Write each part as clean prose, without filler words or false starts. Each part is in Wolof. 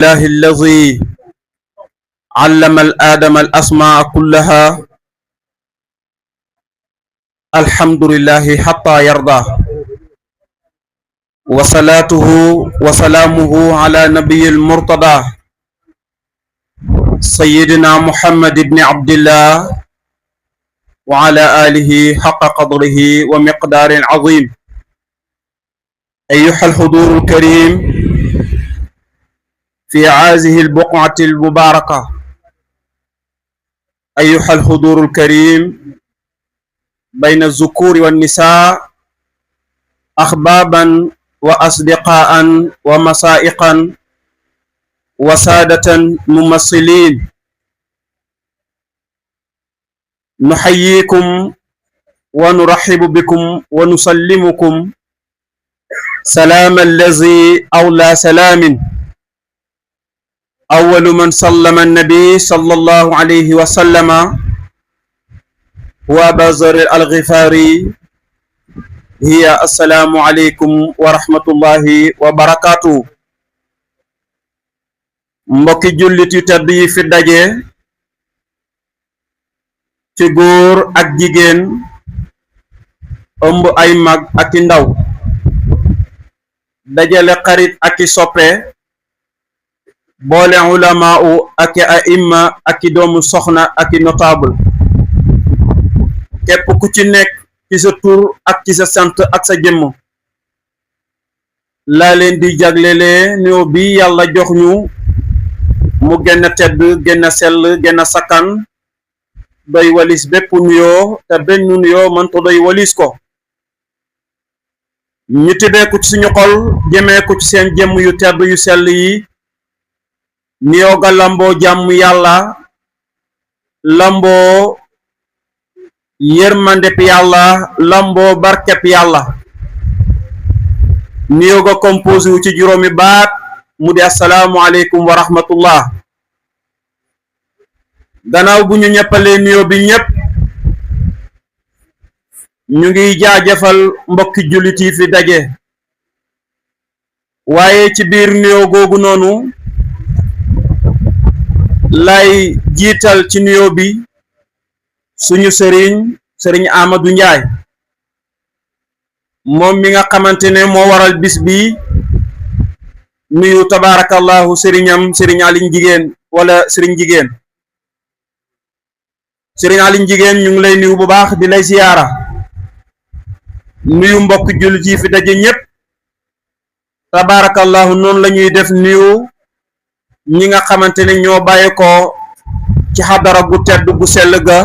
الله الذي علم الآدم الأسماء كلها الحمد لله حتى يرضى وصلاته وسلامه على نبي المرتضى سيدنا محمد بن عبد الله وعلى آله حق قدره ومقدار عظيم. أيها الحضور الكريم في هذه البقعة المباركة، أيها الحضور الكريم بين الذكور والنساء، أحبابا وأصدقاء ومسائقا وسادة ممثلين، نحييكم ونرحب بكم ونسلمكم سلام الذي أولى سلام. أول من سلم النبي صلى الله عليه وسلم هو أبا ذر الغفاري. هي السلام عليكم ورحمة الله وبركاته. mbokki jullit yu tedd yi fi daje ci góor ak jigéen, ëmb ay mag ak i ndaw, dajale xarit ak i soppe, boole ulamaa ak i aimma ak i doomu soxna ak i notable, képp ku ci nekk ci sa tur ak ci sa sant ak sa jëmm laa leen di jaglele nuyoo bi yàlla jox ñu mu gën a tedd, gën a sell, gën a sakkan, doy walis bépp nuyoo te benn nuyoo mënta doy walis ko. ñu tibbee ko ci suñu xol jëmee ko ci seen jëmm yu tedd yu sell yi, nuyoo ga lamboo jàmm yàlla, lamboo yërmandep yàlla, lamboo barkep yàlla. nuyoo ga composé wu ci juróomi baat mu di assalaamu aleykum wa rahmatullah. gannaaw bu ñu ñëppalee nuyoo bi ñëpp, ñu ngi jaajëfal mbokki jullit yi fi daje, waaye ci biir nuyoo googu noonu lay jiital ci nuyoo bi suñu sëriñ Amadou Ndiaye, moom mi nga xamante ne moo waral bis bi. nuyu tabarakallahu sëriñam sëriñ Aliñ Jigéen wala sëriñ Jigéen. sëriñ Aliñ Jigéen ñu ngi lay nuyu bu baax di lay siyaara, nuyu mbokk jullit yi fi daje ñépp tabarakallahu. noonu la ñuy def nuyu ñi nga xamante ne ñoo bàyyi ko ci xadara gu tedd gu sell ga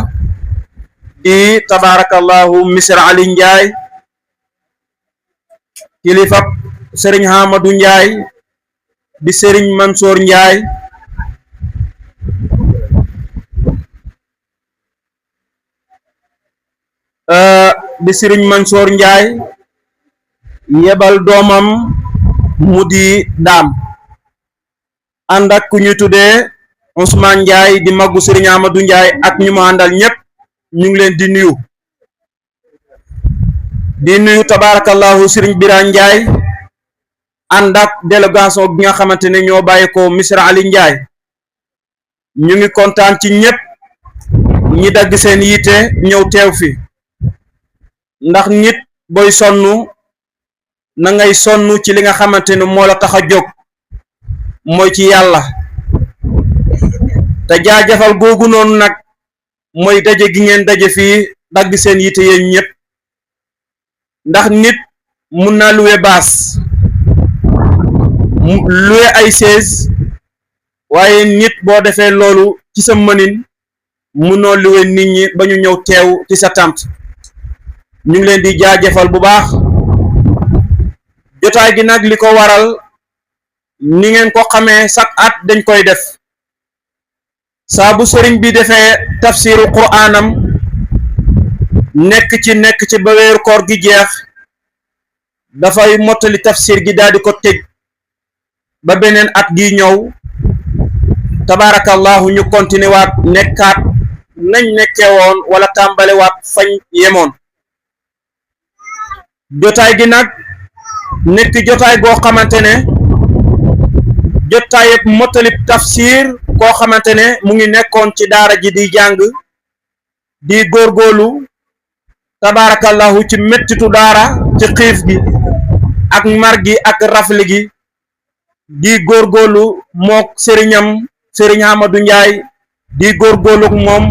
di tabarakallahu Misr Ali Ndiaye, kilifa sëriñ Hamadou Ndiaye di sëriñ Mansour Ndiaye, di sëriñ Mansour Ndiaye yebal doomam mu di daam ànd ak ku ñu tuddee Ousmane Ndiaye di maggu sëriñ Amadou Ndiaye ak ñu mu àndal ñépp. ñu ngi leen di nuyu tabarakallahu sëriñ Birane Ndiaye ànd ak délégation bi nga xamante ne ñoo bàyyi ko Misr Ali Ndiaye. ñu ngi kontaan ci ñépp ñi dagg seen yiite ñëw teew fi, ndax nit booy sonn na ngay sonn ci li nga xamante ne moo la tax a jóg, mooy ci yàlla. te jaajëfal googu noonu nag mooy daje gi ngeen daje fii dagg seen yitte yéen ñépp, ndax nit mun naa luwe baas, luwe ay chaise, waaye nit boo defee loolu ci sa mënin munoo luwe nit ñi ba ñu ñëw teew ci sa tànt. ñu ngi leen di jaajëfal bu baax. jotaay gi nag li ko waral ni ngeen ko xamee chaque at dañ koy def saa bu sëriñ bi defee tafsiru quraanam nekk ci ba weeru koor gi jeex, dafay mottali tafsir gi daal di ko tëj ba beneen at gi ñëw tabarakallahu ñu continuer waat nekkaat nañ nekkee woon wala tàmbale waat fañ yemoon. jotaay gi nag nekk jotaay goo xamante ne jotaayub motalib tafsir koo xamante ne mu ngi nekkoon ci daara ji di jàng di góorgóorlu tabarakallahu ci mettitu daara ci xiif gi ak mar gi ak rafli gi di góorgóorlu mook sëriñam sëriñ Amadou Ndiaye di góorgóorlu moom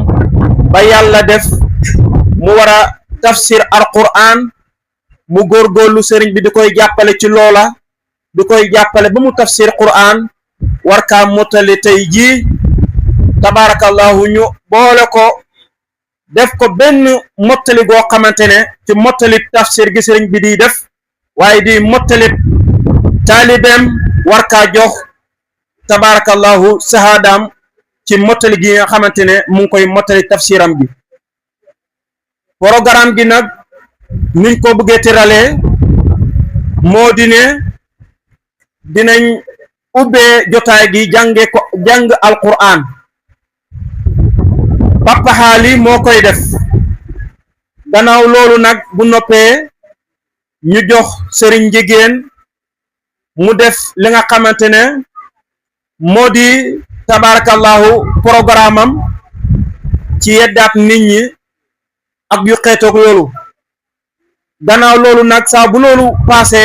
ba yàlla def mu war a tafsir alquran mu góorgóorlu sëriñ bi di koy jàppale ci loola di koy jàppale ba mu tafsir quran war kaa mottali tey jii tabarakallahu ñu boole ko def ko benn mottali goo xamante ne ci mottali tafsir gi sëriñ bi di def waaye di mottali taalibeem war kaa jox tabarakallahu sahaadaam ci mottali gi nga xamante ne mu ngi koy mottali tafsiram gi programme gi nag niñ ko bëggee tëralee moo di ne dinañ ubbee jotaay gi jànge ko jàng alquran Papa Xaali moo koy def gannaaw loolu nag bu noppee ñu jox sëriñ Njigéen mu def li nga xamante ne moo di tabarakallahu programme am ci yeddaat nit ñi ak yu xeetoog loolu gannaaw loolu nag saa bu loolu passé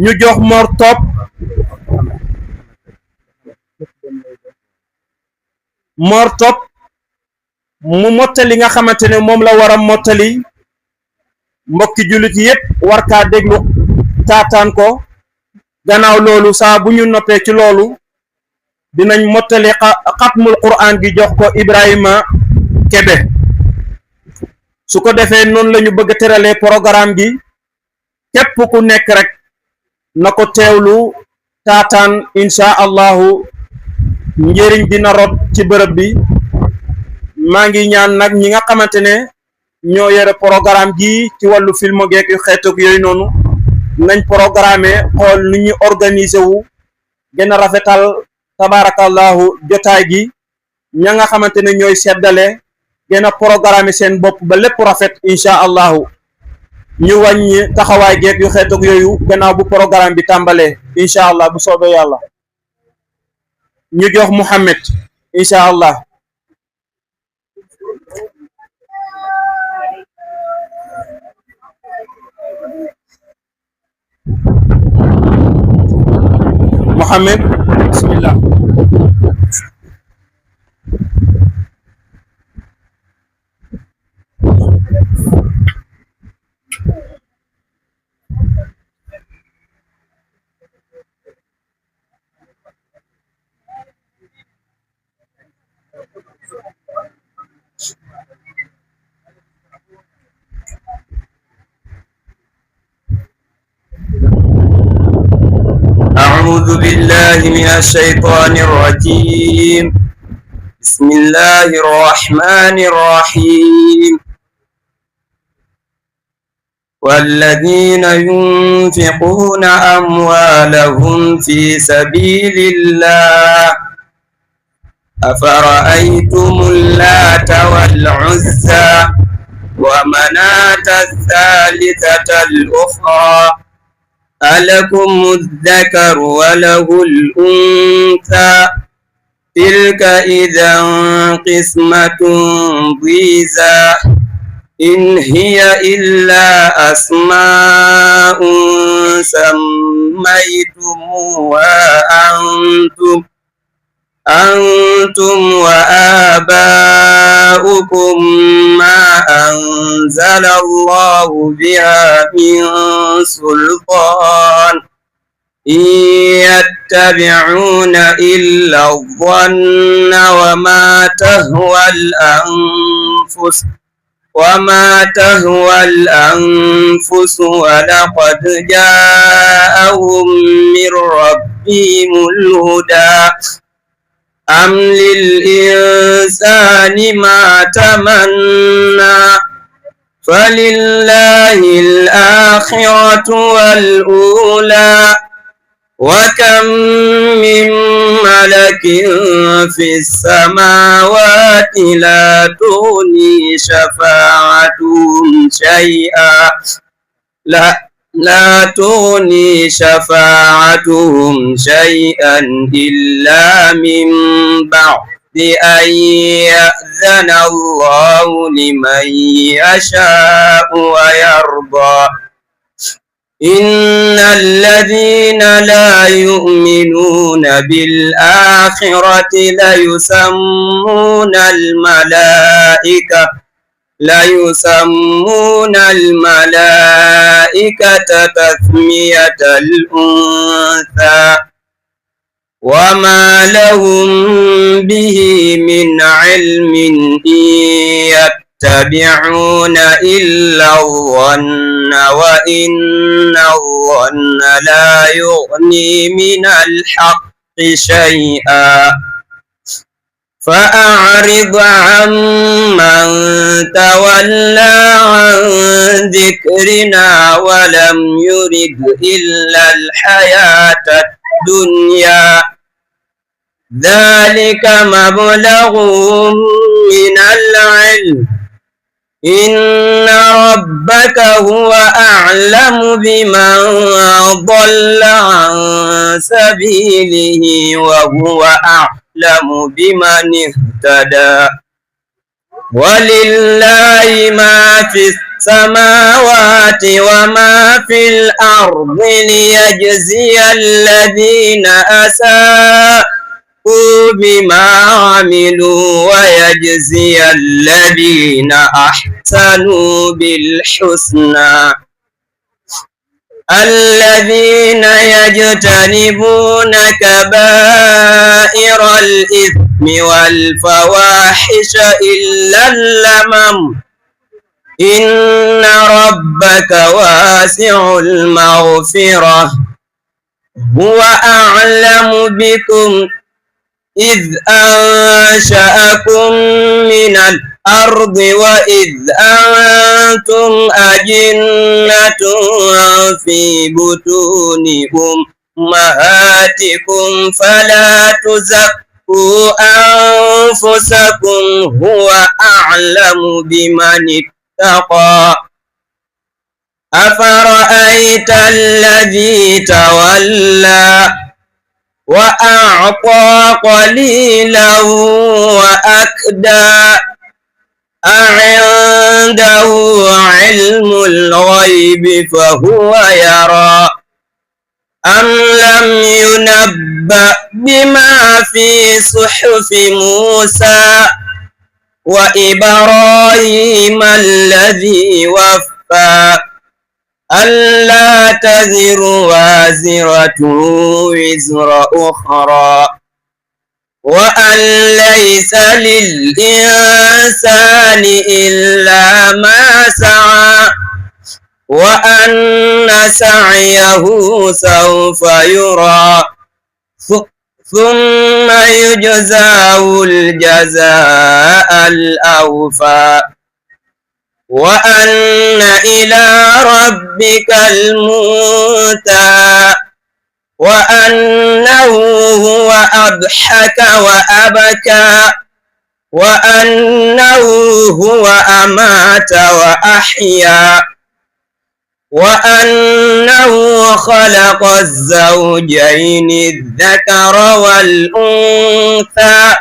ñu jox Mor Top mu mottali nga xamante ne moom la war a mottali mbokki jullit yépp war kaa déglu taataan ko gannaaw loolu saa bu ñu noppee ci loolu dinañ mottali xatmul quran gi jox ko Ibrahima Kebe su ko defee noonu la ñu bëgg a tëralee programme gi képp ku nekk rek na ko teewlu taataan insha allahu njëriñ dina rot ci bërëb bi maa ngi ñaan nag ñi nga xamante ne ñoo yore programme gi ci wàllu film geek yu xeetoog yooyu noonu nañ programme xool nu ñu organiser wu gën a rafetal tabarakallahu jotaay gi ña nga xamante ne ñooy seddale gën a programme seen bopp ba lépp rafet insha allahu ñu wàññi taxawaay geek yu xeetoog yooyu gannaaw bu programme bi tàmbalee insha allah bu soobee yàlla ñu jox Muhammad insha allah Muhammad bismillah أعوذ بالله من الشيطان الرجيم بسم الله الرحمن الرحيم والذين ينفقون أموالهم في سبيل الله أفرأيتم اللات والعزى ومناة الثالثة الأخرى ألكم الذكر وله الأنثى تلك إذا قسمة ضيزى إن هي إلا أسماء سميتموها أنتم وآباؤكم ما أنزل الله بها من سلطان إن يتبعون إلا الظن وما تهوى الأنفس ولقد جاءهم من ربهم الهدى أم للإنسان ما تمنى فلله الآخرة والأولى وكم من ملك في السماوات لا تغني شفاعتهم شيئا لا تغني شفاعتهم شيئا إلا من بعد أن يأذن الله لمن يشاء ويرضى إن الذين لا يؤمنون بالآخرة ليسمون الملائكة تسمية الأنثى وما لهم به من علم إن يتبعون إلا الظن وإن الظن لا يغني من الحق شيئا فأعرض عمن تولى عن ذكرنا ولم يرد إلا الحياة الدنيا ذلك مبلغهم من العلم إن ربك هو أعلم بمن ضل عن سبيله وهو أعلم بمن اهتدى ولله ما في السماوات وما في الأرض ليجزي الذين أساءوا بما عملوا ويجزي الذين أحسنوا بالحسنى الذين يجتنبون كبائر الإثم والفواحش إلا اللمم إن ربك واسع المغفرة هو أعلم بكم إذ أنشأكم من الأرض وإذ أنتم أجنة في بطون أمهاتكم فلا تزكوا أنفسكم هو أعلم بمن اتقى أفرأيت الذي تولى وأعطى قليلا وأكدى أعنده علم الغيب فهو يرى أم لم ينبأ بما في صحف موسى وإبراهيم الذي وفى ألا تزر وازرة وزر أخرى وأن ليس للإنسان إلا ما سعى وأن سعيه سوف يرى ثم يجزاه الجزاء الأوفى وأن إلى ربك المنتهى وأنه هو أضحك وأبكى وأنه هو أمات وأحيا وأنه خلق الزوجين الذكر والأنثى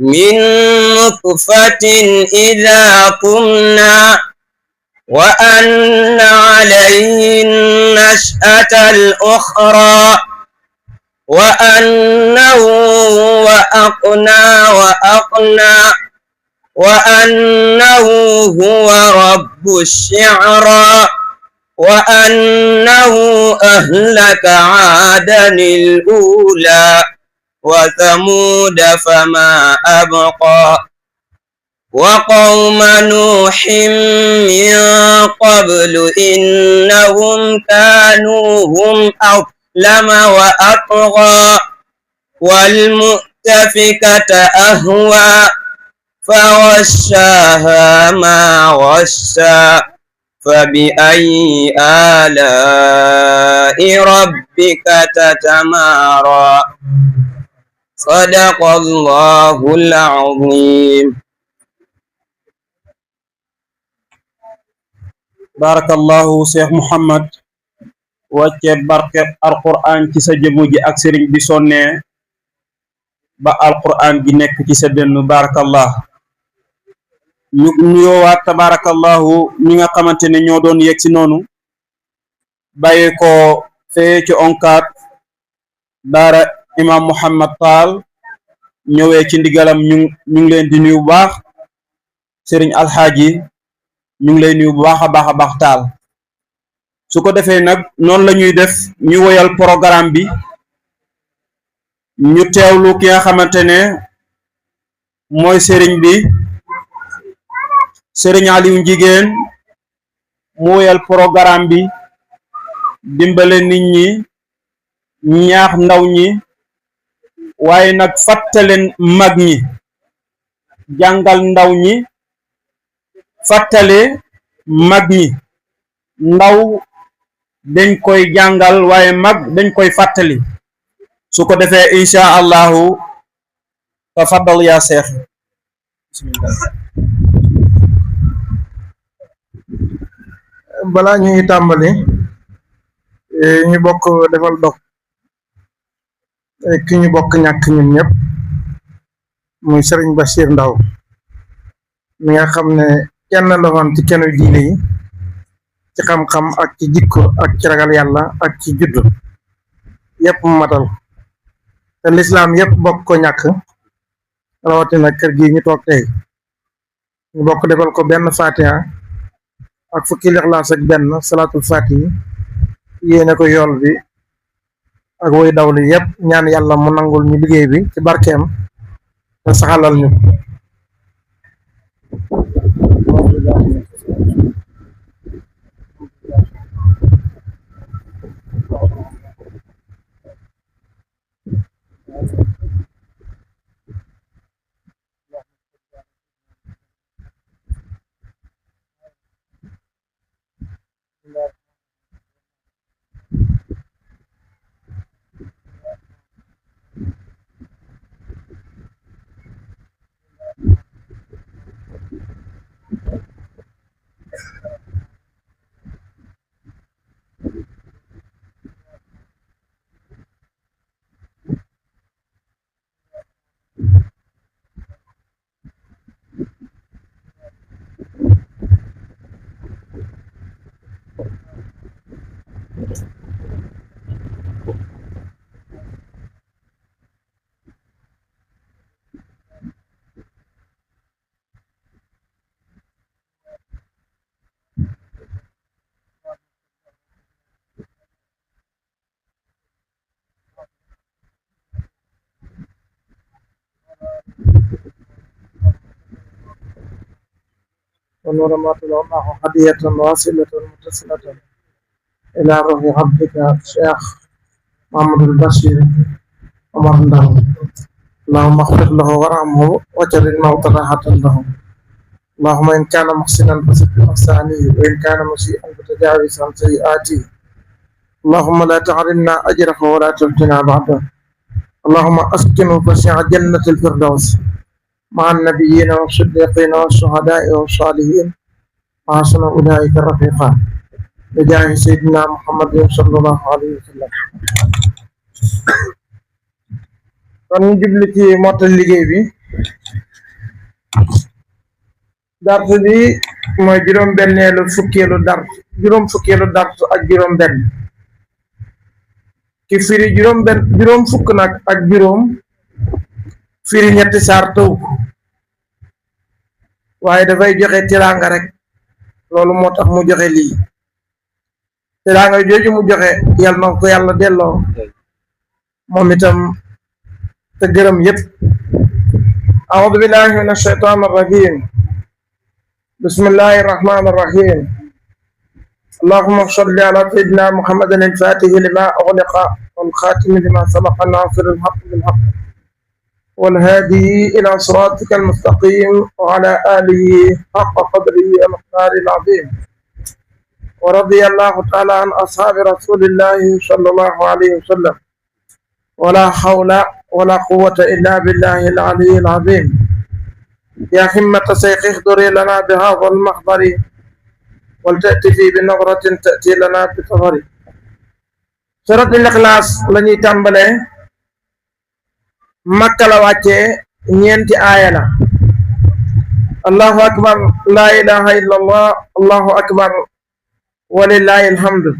من نطفة إذا قمنا وأن عليه النشأة الأخرى وأنه هو أقنى وأنه هو رب الشعرى وأنه أهلك عادا الأولى وثمود فما أبقى وقوم نوح من قبل إنهم كانوا هم أظلم وأطغى والمؤتفكة أهوى فغشاها ما غشى فبأي آلاء ربك تتمارى صدق الله العظيم. barakallahu Cheikh Muhammad wàcce barke alquran ci sa jëmu ji ak sëriñ bi sonnee ba alquran gi nekk ci sa dënn barakallah ñu nuyoowaat tabarakallahu ñi nga xamante ne ñoo doon yegg si noonu bàyyee ko fee ci onkaat daara imam Muhammad Taal ñëwee ci ndigalam ñu ngi leen di nuyu bu baax sëriñ alxaaji ñu ngi lay nuyu bu baax a baax Taal su ko defee nag noonu la ñuy def ñu woyal programme bi ñu teewlu ki nga xamante ne mooy sëriñ bi sëriñ Aliou Njigéen mu woyal programme bi dimbale nit ñi ñaax ndaw ñi waaye nag fàttaleen mag ñi jàngal ndaw ñi fàttale mag ñi ndaw dañ koy jàngal waaye mag dañ koy fàttali su ko defee insha allahu tafaddal yaa seex bismillah balaa ñuy tàmbali ñu bokk defal dog ki ñu bokk ñàkk ñun ñëpp muy Serigne Bachir Ndaw mi nga xam ne kenn la woon ci kenn diine yi ci xam-xam ak ci jikko ak ci ragal yàlla ak ci juddu yëpp mu matal te lislaam yëpp bokk ko ñàkk rawatina kër gi ñu toog tey ñu bokk defal ko benn fatiha ak fukki lixlaas ak benn salaatul fatihi yéene ko yool bi ak woy dawli yëpp ñaan yàlla mu nangul ñu liggéey bi ci barkeem te saxalal ñu ونور ما تلونه هدية واصلة متصلة إلى روح عبدك الشيخ محمد البشير عمر الله اللهم اغفر له وارحمه واجعل الموت راحة له اللهم إن كان محسنا فزد بإحسانه وإن كان مسيئا فتجاوز عن سيئاته اللهم لا تحرمنا أجره ولا تفتنا بعده اللهم أسكنه فسيح جنة الفردوس مع النبيين والصديقين والشهداء والصالحين وحسن أولئك رفيقا بجاه سيدنا محمد صلى الله عليه وسلم. kon ñu jublu ci mottal liggéey bi dars bi mooy juróom-benneelu fukkeelu dars ak juróom-benn ki firi juróom fukk nag ak juróom firi ñetti saar taw ko waaye dafay joxe teraanga rek loolu moo tax mu joxe lii teraanga jooju mu joxe yàlla na ko yàlla delloo moom itam te gërëm yépp a'uudu billahi min ash-shaytaani ar-rajiim bismillahi ar-rahmaani ar-rahiim allahumma salli ala sayyidina muhammadin al-faatihi lima ughliqa wal khaatimi lima sabaqa naasiri al-haqqi bil-haqq والهادي إلى صراطك المستقيم وعلى آله حق قدره ومقداره العظيم ورضي الله تعالى عن أصحاب رسول الله صلى الله عليه وسلم ولا حول ولا قوة إلا بالله العلي العظيم يا همة شيخ احضري لنا بهذا المحضر ولتأتي في بنظرة تأتي لنا بسفر سورة الإخلاص لني تنبلي مكة la wàccee ñeenti aaya la allahu akbar la ilaha illa allah allahu akbar walillahi alhamdu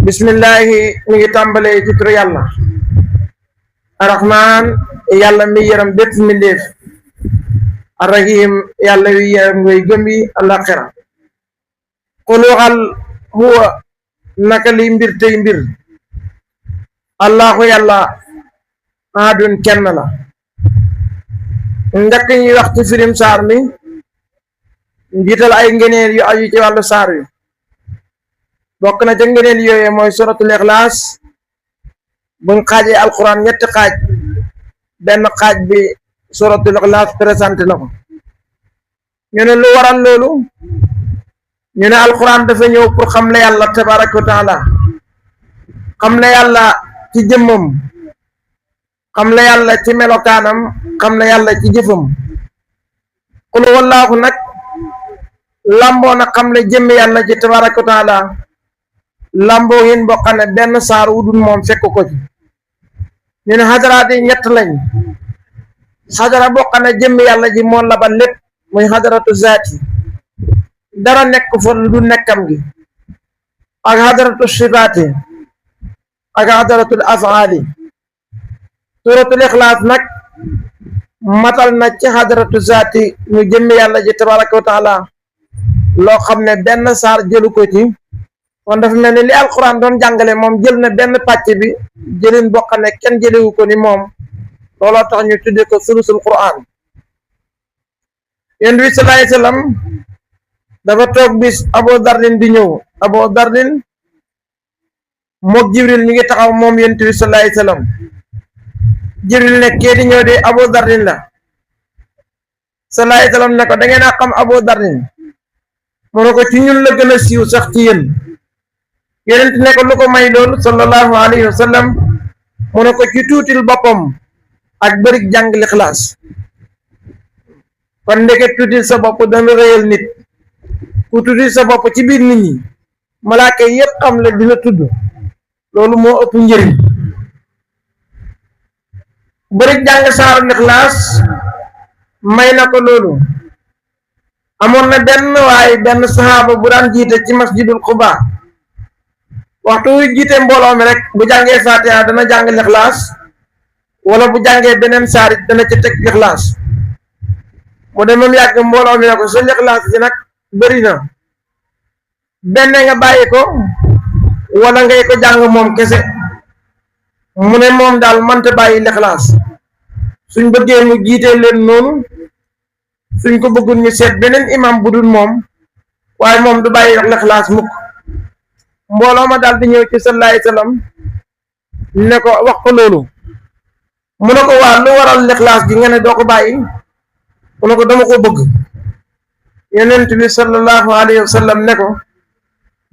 bismillahi mi ngi tàmbalee ci turu yàlla arrahman yàlla mi yërëm bépp mbindéef arrahim yàlla wi yërëm ngay gëm yi alaxira qul waxal huwa naka li mbir tey mbir allahu yàlla ahadun kenn la njëkk ñuy wax ci firim saar mi njiital ay ngeneel yu aju ci wàllu saar wi bokk na ca ngeneel yooyu mooy suratul ixlaas buñ xaajee alquran ñetti xaaj benn xaaj bi suratul ixlaas présenté na ko ñu ne lu waral loolu ñu ne alquran dafa ñëw pour xam la yàlla tabaraka wa taala xam la yàlla ci jëmmam xam la yàlla ci melokaanam xam la yàlla ci jëfam qul wallaahu nag lamboo na xam la jëmm yàlla ci tabaraka wa taala lamboo hin boo xam ne benn saar wu dul moom fekk ko ci ñu ne xadaraat yi ñett lañ xadara boo xam ne jëmm yàlla ji moo labal lépp muy xadaratu zaati dara nekk fa lu nekkam gi ak xadaratu sifaati ak xadaratul afaali suratul ixlaas nag matal na ci xadaratu zaati ñu jëmm yàlla ji tabaraka wa taala loo xam ne benn saar jëlu ko ci kon dafa mel ni li alquran doon jàngale moom jël na benn pàcc bi jëlin boo xam ne kenn jëlewu ko ni moom looloo tax ñu tudde ko sulusul quran yonent bi sallallahu alayhi wasallam dafa toog bis Abu Dardin di ñëw Abu Dardin mook Jibril ñu ngi taxaw moom yonent bi sallallahu alayhi wasallam Jibril ne kee di ñëw de Abu Dardin la sallallahu alayhi wasallam ne ko da ngeen a xam Abu Dardin mu ne ko ci ñun la gën a siiw sax ci yéen yonent ne ko lu ko may loolu sallallahu alayhi wasallam mu ne ko ci tuutil boppam ak bëri jàng lixlaas kon ndeke tuutil sa bopp dana réyal nit ku tuutil sa bopp ci biir nit ñi malaaka yépp xam la dina tudd loolu moo ëpp njëriñ bëri jàng saaru lixlaas may na ko loolu amoon na benn waaye benn saxaaba bu daan jiite ci masjidul Quba waxtu wu jiite mbooloo mi rek bu jàngee Fatiha dana jàng lixlaas wala bu jàngee beneen saarit dana ci teg lixlaas mu demam yàgg mbooloo mi ne ko sa lixlaas ji nag bëri na benn nga bàyyi ko wala ngay ko jàng moom kese mu ne moom daal mënta bàyyi lixlaas suñ bëggee mu jiitee leen noonu suñ ko bëggul ñu seet beneen imam bu dul moom waaye moom du bàyyi lixlaas mukk mbooloo ma daal di ñëw ci sallallahu alayhi wasallam ne ko wax ko loolu mu ne ko waa lu waral lixlaas gi nga ne doo ko bàyyi mu ne ko dama ko bëgg yonent bi sallallahu alayhi wasallam ne ko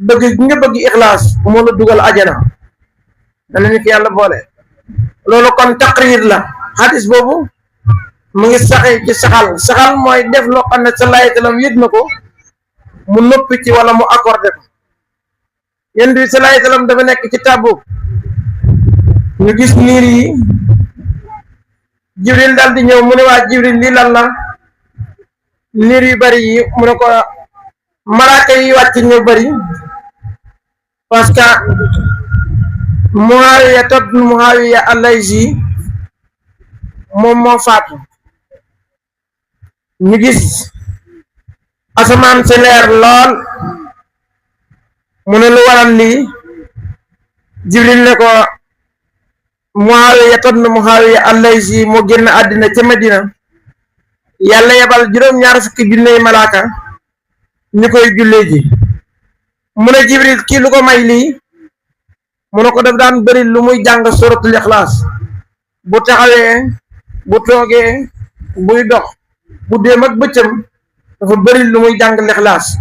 bëgg gi nga bëgg ixlaas moo la dugal ajana dana ñu ko yàlla boole loolu kon taqrir la xadis boobu mu ngi saxee ci saxal mooy def loo xam ne sallallahu alayhi wasallam yëg na ko mu noppi ci wala mu accordé ko yonent bi sallallahu alayhi wasallam dafa nekk ci Tabuk ñu gis niir yi Jibril daal di ñëw mu ne waa Jibril lii lan la niir yu bari yi mu ne ko malaaka yi wàcc ñu bari parce que Muawiya ibn Muawiya al-Laysi moom moo faatu ñu gis asamaan si leer lool mu ne lu waral lii Jibril ne ko Muawiya ibn Muawiya al-Laysi moo génn àddina ca Medina yàlla yebal juróom-ñaar fukki junney malaaka ñu koy jullee ji mu ne Jibril kii lu ko may lii mu ne ko daf daan bëri lu muy jàng suratul Ixlaas bu taxawee bu toogee buy dox bu déem ak bëccëm dafa bëri lu muy jàng lixlaas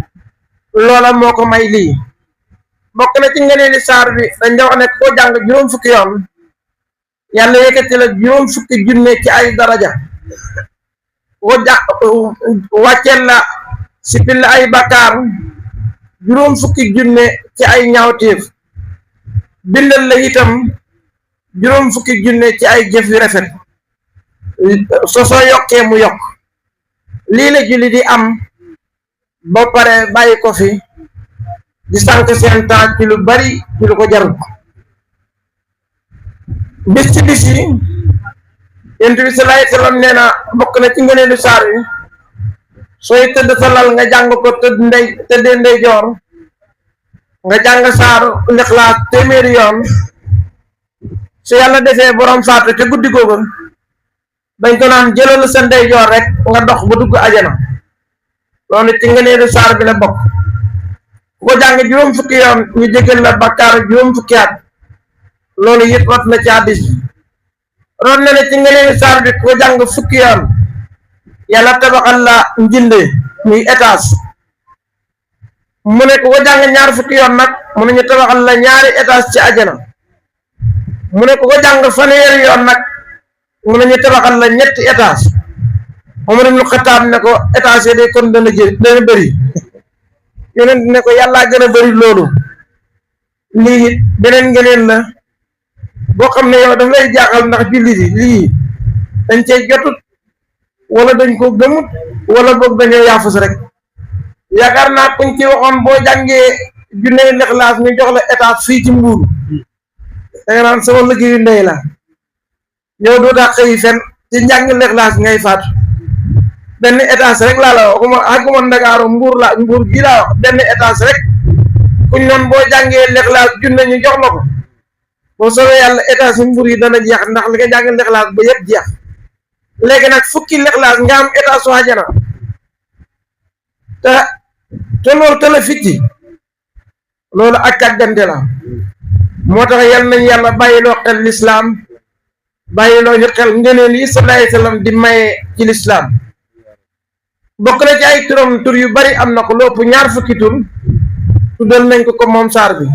loola moo ko may lii bokk na ci ngeneeli saar bi dañ da wax ne koo jàng juróom fukki yoon yàlla yëkkati la juróom fukki junne ci ay daraja koo wàcceel la sipil la ay bakkaar juróom fukki junne ci ay ñaawteef bindal la itam juróom fukki junne ci ay jëf yu rafet soo yokkee mu yokk lii la julli di am ba pare bàyyi ko fi di sànq seen temps ci lu bari ci lu ko jarul bis ci bis yi yonent bi sallallahu alayhi wasallam nee na bokk na ci ngëneelu saar wi sooy tëdd sa lal nga jàng ko tëddee ndeyjoor nga jàng saaru Ixlaas téeméeri yoon su yàlla defee borom faatu te guddi googu dañ ko naan jëlal sa ndeyjoor rek nga dox ba dugg ajana loolu ci ngëneelu saar bi la bokk ku ko jàng juróom fukki yoon ñu jégal la bakkaar juróom fukki at loolu it rot na ci hadiis bi rot na ne ci ngëneelu saar bi ku ko jàng fukki yoon yàlla tabaxal la njinde muy étage mu ne ku ko jàng ñaar fukki yoon nag mu ne ñu tabaxal la ñaari étage ci ajana mu ne ku ko jàng fanweeri yoon nag mu ne ñu tabaxal la ñetti étage Omar ibn Khattab ne ko étage yi de kon dana bëri yonent ne ko yàllaa gën a bëri loolu lii it beneen ngeneen la boo xam ne yow daf lay jaaxal ndax jullit yi lii dañ cey jotut wala dañ ko gëmut wala boog dañoo yaafus rek yaakaar naa kuñ ci waxoon boo jàngee junne Ixlaas ñu jox la étage fii ci Mbuur da nga naan sama liggéeyu ndey la yow doo daa xëy fen ci njàng Ixlaas ngay faatu benn étage rek laa la wax xaguma Ndakaaru Mbuur gi laa wax benn étage rek kuñ noon boo jàngee Ixlaas junne ñu jox la ko boo soobee yàlla étage yi Mbuur yi dana jeex ndax li nga jàng Ixlaas ba yëpp jeex léegi nag fukki Ixlaas nga am étage su àjjana te loolu te la fitti loolu ak càggante la moo tax yal nañ yàlla bàyyiloo xel lislaam bàyyiloo ñu xel ngëneel yi sallallahu alayhi wasallam di maye ci lislaam bokk na ci ay turam tur yu bari am na ko lu ëpp ñaar fukki tur tuddal nañ ko moom saar bi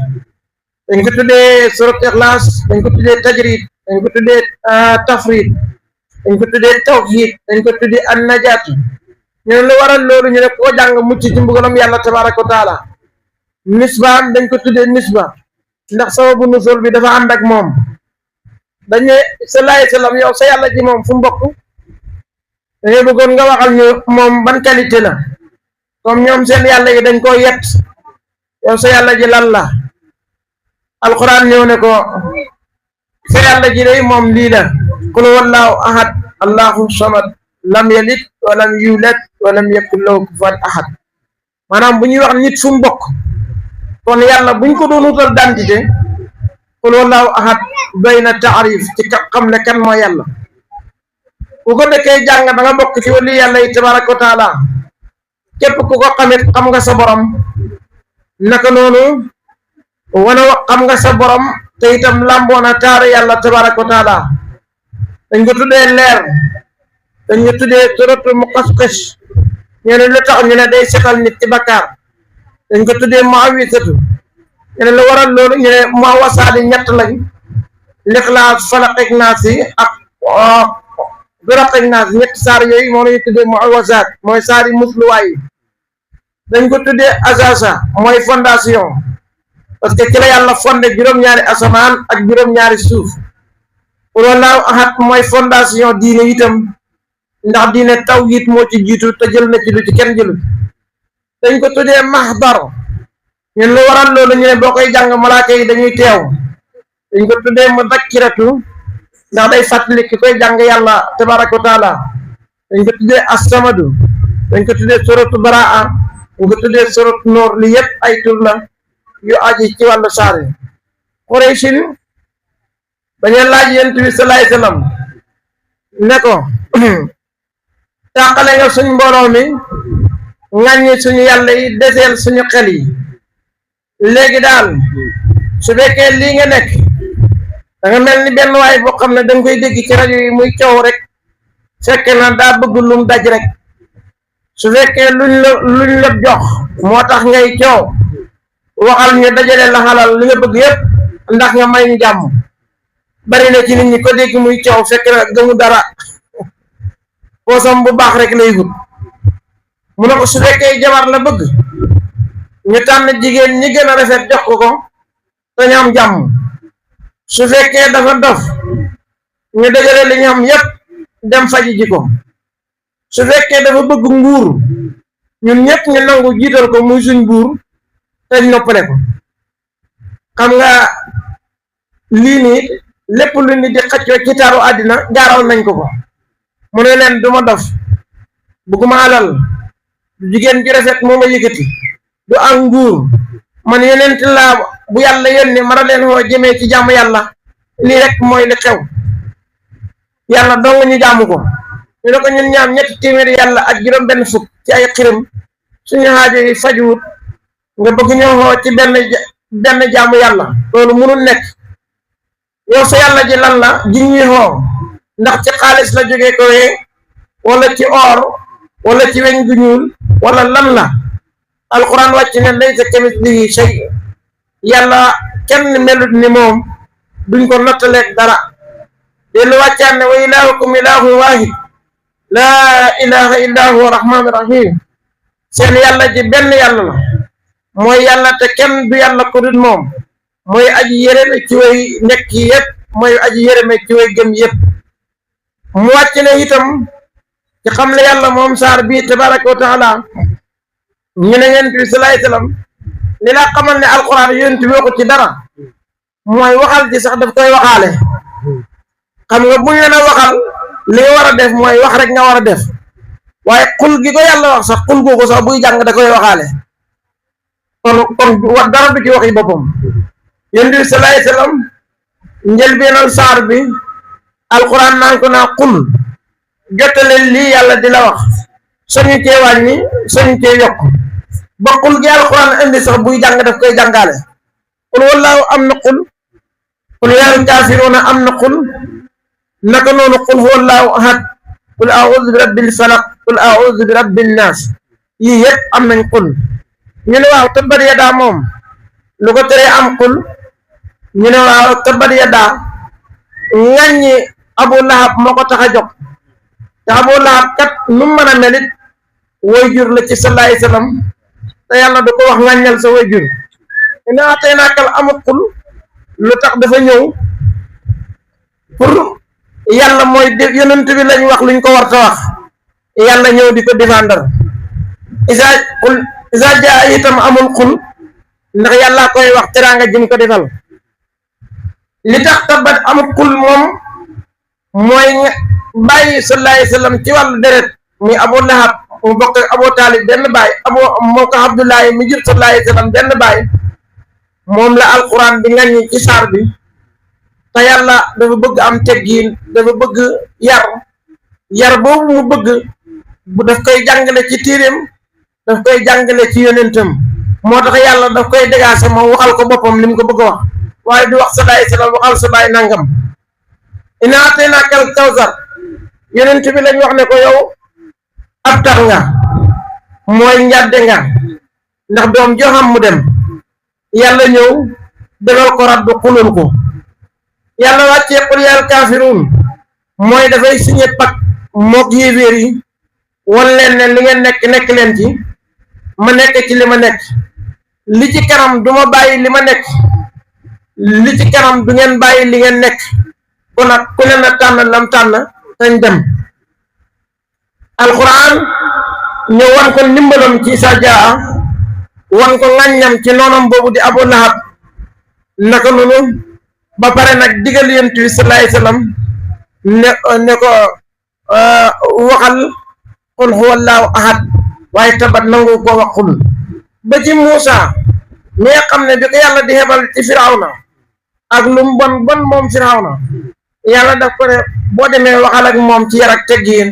dañ ko tuddee surat Ixlaas dañ ko tuddee tajrid dañ ko tuddee tafrid dañ ko tuddee tawhid dañ ko tuddee an najaat ñu ne lu waral loolu ñu ne koo jàng mucc ci mbugalam yàlla tabaraka wa taala nisba dañ ko tuddee nisba ndax sababu nusul bi dafa ànd ak moom dañu sallallahu alayhi wasallam yow sa yàlla ji moom fu mbokk dañuy bëggoon nga waxal ñu moom ban qualité la comme ñoom seen yàlla yi dañ koo yett yow sa yàlla ji lan la alquran ñëw ne ko sa yàlla ji day moom lii la qul huwallahu ahad allahu samad lam yalid walam yulad walam yakun lahu kufuwan ahad maanaam bu ñuy wax nit fu mu bokk kon yàlla buñ ko doon wutal dentité qul huwallahu ahad doy na taarif ci xam ne kan mooy yàlla ku ko dëkkee jàng da nga bokk ci wali yàlla yi tabaraka wa taala képp ku ko xamit xam nga sa borom naka noonu wana xam nga sa borom te itam lamboona taaru yàlla tabaraka wa taala dañ ko tuddee leer dañ ko tuddee suratul muqassas ñu ne lu tax ñu ne day setal nit ci bakkaar dañ ko tuddee muawisatu ñu ne lu waral loolu ñu ne muawasaat yi ñett lañ Ixlaas Falaq ak Naas yi ak Biraq ak Naas ñetti saar yooyu moo lañu tuddee muawasaat mooy saar yi musluwaay yi dañ ko tuddee asasa mooy fondation parce que ci la yàlla fondé juróom-ñaari asamaan ak juróom-ñaari suuf wallahu ahad mooy fondation diine itam ndax diine tawhid moo ci jiitu te jël na ci lu ci kenn jëlut dañ ko tuddee mahdar ñun lu waral loolu ñu ne boo koy jàng malaaka yi dañuy teew dañ ko tuddee mudakkiratu ndax day fàttali ki koy jàng yàlla tabaraka wa taala dañ ko tuddee as-samadu dañ ko tuddee suratu baraa dañ ko tuddee suratu noor li yëpp ay tur la yu aji ci wàllu saar yi Qurayshin dañu laaj yonent bi sallallahu alayhi wasallam ne ko tàqale nga suñ mbooloo mi ŋàññi suñu yàlla yi deseel suñu xel yi léegi daal su fekkee lii nga nekk da nga mel ni benn waay boo xam ne da nga koy dégg ci rajo yi muy coow rek fekk na daa bëgg lum daj rek su fekkee luñ la jox moo tax ngay coow waxal ñu dajale la xalal li nga bëgg yépp ndax nga may ñu jàmm bari na ci nit ñi ko dégg muy coow fekk na gëmu dara poosam bu baax rek lay wut mu ne ko su fekkee jabar la bëgg ñu tànn jigéen ñi gën a rafet jox ko te ñu am jàmm su fekkee dafa dof ñu dajale li ñu am yépp dem faji ji ko su fekkee dafa bëgg nguur ñun ñëpp ñu nangu jiital ko muy suñ buur te noppale ko xam nga lii nii lépp lu ni di xaccoo ci taaru àddina gaaral nañ ko mu ne leen duma dof bëgguma alal du jigéen ju rafet moo ma yëkkati du am nguur man yonent laa bu yàlla yónni mara leen woo jëmee ci jàmm yàlla lii rek mooy li xew yàlla dong ñu jaamu ko ñu ne ko ñun ñaam ñetti téeméeri yàlla ak juróom benn fukk ci ay xirim suñu xaajo yi fajuwut nga bëgg ñoo xoo ci benn jaamu yàlla loolu mënul nekk yow sa yàlla ji lan la ji ñuy xoo ndax ci xaalis la jógee ko wala ci or wala ci weñ gu ñuul wala lan la alquran wàcc ne laysa kamithlihi shay yàlla kenn melut ni moom duñ ko nattaleeg dara dellu wàccaan ne wa ilahukum ilahun wahid laa ilaha illa huwa rahmaani rahim seen yàlla ji benn yàlla la mooy yàlla te kenn du yàlla ko dul moom mooy aji yërëme ci way nekk yëpp mooy aji yërëme ci way gëm yëpp mu wàcc ne itam ci xam le yàlla moom saar bi tabaraka wa taala ñu ne yonent bi salaay salaam li la xamal ne alquran yonent bi waxu ci dara mooy waxal ci sax daf koy waxaale xam nga buñ leen a waxal li nga war a def mooy wax rek nga war a def waaye xul gi ko yàlla wax sax xul googu sax buy jàng da koy waxaale kon wax dara du ci waxi boppam yonent bi salaay salaam njëlbeenal saar bi alquran naan ko naa xul jottale lii yàlla di la wax soñu cee wàññi soñu cee yokk ba xul gi alquran indi sax buy jàng daf koy jàngaale xul wallaahu am na xul xul yaa kaafiruuna am na xul naka noonu xul huwallaahu ahad qul a'uudu bi rabbil falaq qul a'uudu bi rabbin naas yii yëpp am nañ xul ñu ne waaw tabbat yadaa moom lu ko teree am xul ñu ne waaw tabbat yadaa ŋàññi Abu Lahab moo ko tax a jóg te Abu Lahab kat nu mën a melit waajur la ci sallallahu alayhi wa sallam te yàlla du ko wax ŋàññal sa waajur inaa tey naakal amut xul lu tax dafa ñëw pour yàlla mooy yonent bi lañ wax luñ ko war ta wax yàlla ñëw di ko défendre isa jaa itam amul xul ndax yàlla koy wax teraanga jëm ko defal li tax tabbat amul xul moom mooy bàyyi sallallahu alayhi wa sallam ci wàllu deret muy Abu Lahab mu bokk Abu Talib benn baay moo ko Abdullahi mi jur sallallahu alayhi wa sallam benn baay moom la alquran bi ngaññi ci saar bi te yàlla dafa bëgg am teggiin dafa bëgg yar boobu mu bëgg bu daf koy jàngale ci téeréem daf koy jàngale ci yonentam moo tax yàlla daf koy dégaase moom waxal ko boppam li mu ko bëgg a wax waaye du wax sallallahu alayhi wa sallam waxal sa baay nangam inaa ataynaakal kawsar yonent bi lañ wax ne ko yow ab tax nga mooy njàdde nga ndax doom joxam mu dem yàlla ñëw defal ko raddu xulul ko yàlla wàccee qul yaa kaafiruun mooy dafay signé pak mook yéeféer yi wan leen ne li ngeen nekk leen ci ma nekk ci li ma nekk li ci kanam du ma bàyyi li ma nekk li ci kanam du ngeen bàyyi li ngeen nekk kon nag ku ne na tànn lam tànn tañ dem alquran ñëw wan ko ndimbalam ci sajaa wan ko ŋàññam ci noonam boobu di Abu Lahab naka noonu ba pare nag digal yonent bi sallallahu alayhi wa sallam ne ko waxal qul huwallaahu ahad waaye tabat nangu ko wax xul ba ci Muusa mi nga xam ne bi ko yàlla di xebal ci Firawna ak lu mu bon bon moom Firawna yàlla daf ko ne boo demee waxal ak moom ci yar ak teggiin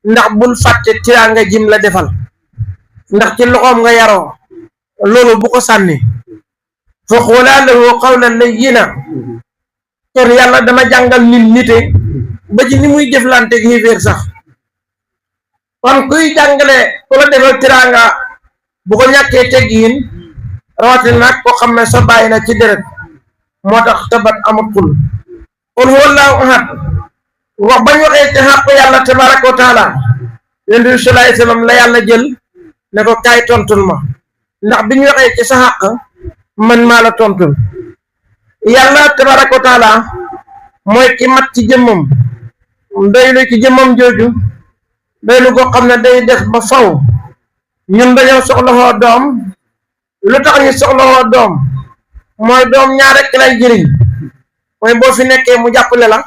ndax bul fàtte tiraanga jim la defal ndax ci loxoom nga yaroo loolu bu ko sànni fa qulaa lahu qawlan layyinan kon yàlla dama jàngal nite ba ci ni muy jëflante ak xéeféer sax kon kuy jàngale ku la defal tiraanga bu ko ñàkkee teggiin rawatina nag ko xam ne sa bàyyi na ci deret moo tax tabat amut xul qul huwallaahu ahad wax bañ waxee ci xàq yàlla tabaraka wa taala yonent bi sallallahu alayhi wa sallam la yàlla jël ne ko kaay tontul ma ndax bi ñu waxee ci sa xàq man maa la tontul. yàlla tabaraka wa taala mooy ki mat ci jëmmam doylu ci jëmmam jooju doylu goo xam ne day def ba faw. ñun dañoo soxlawoo doom lu tax ñu soxlawoo doom mooy doom ñaar rekk lay jëriñ mooy boo fi nekkee mu jàppale la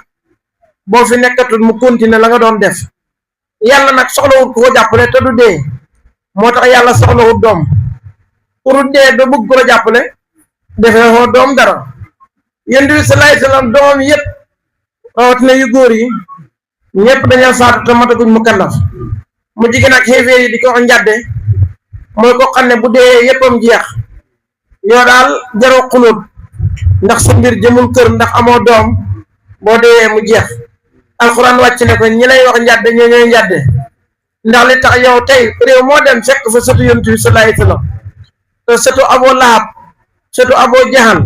boo fi nekkatul mu continuer la nga doon def. yàlla nag soxlawut ku ko jàppale te du dee moo tax yàlla soxlawut doom pour dee ba bëgg ko la jàppale defee woo doom dara. yonent bi sallallahu alayhi wasallam doomam yëpp rawatina yu góor yi ñëpp dañoo faatu te mataguñ mu kallaf mu jigéen ak xeefeer yi di ko wax njàdde mooy ko xam ne bu dee yëppam jeex yow daal jaroo xulóot ndax sa mbir jëmul kër ndax amoo doom boo dee mu jeex. alxuraan wàcc ne ko ñi lay wax njàdde ñoo ñooy njàdde ndax li tax yow tey réew moo dem fekk fa sëtu yonent bi sallallahu alayhi wasallam te sëtu Aboo Lahab sëtu Aboo Jahal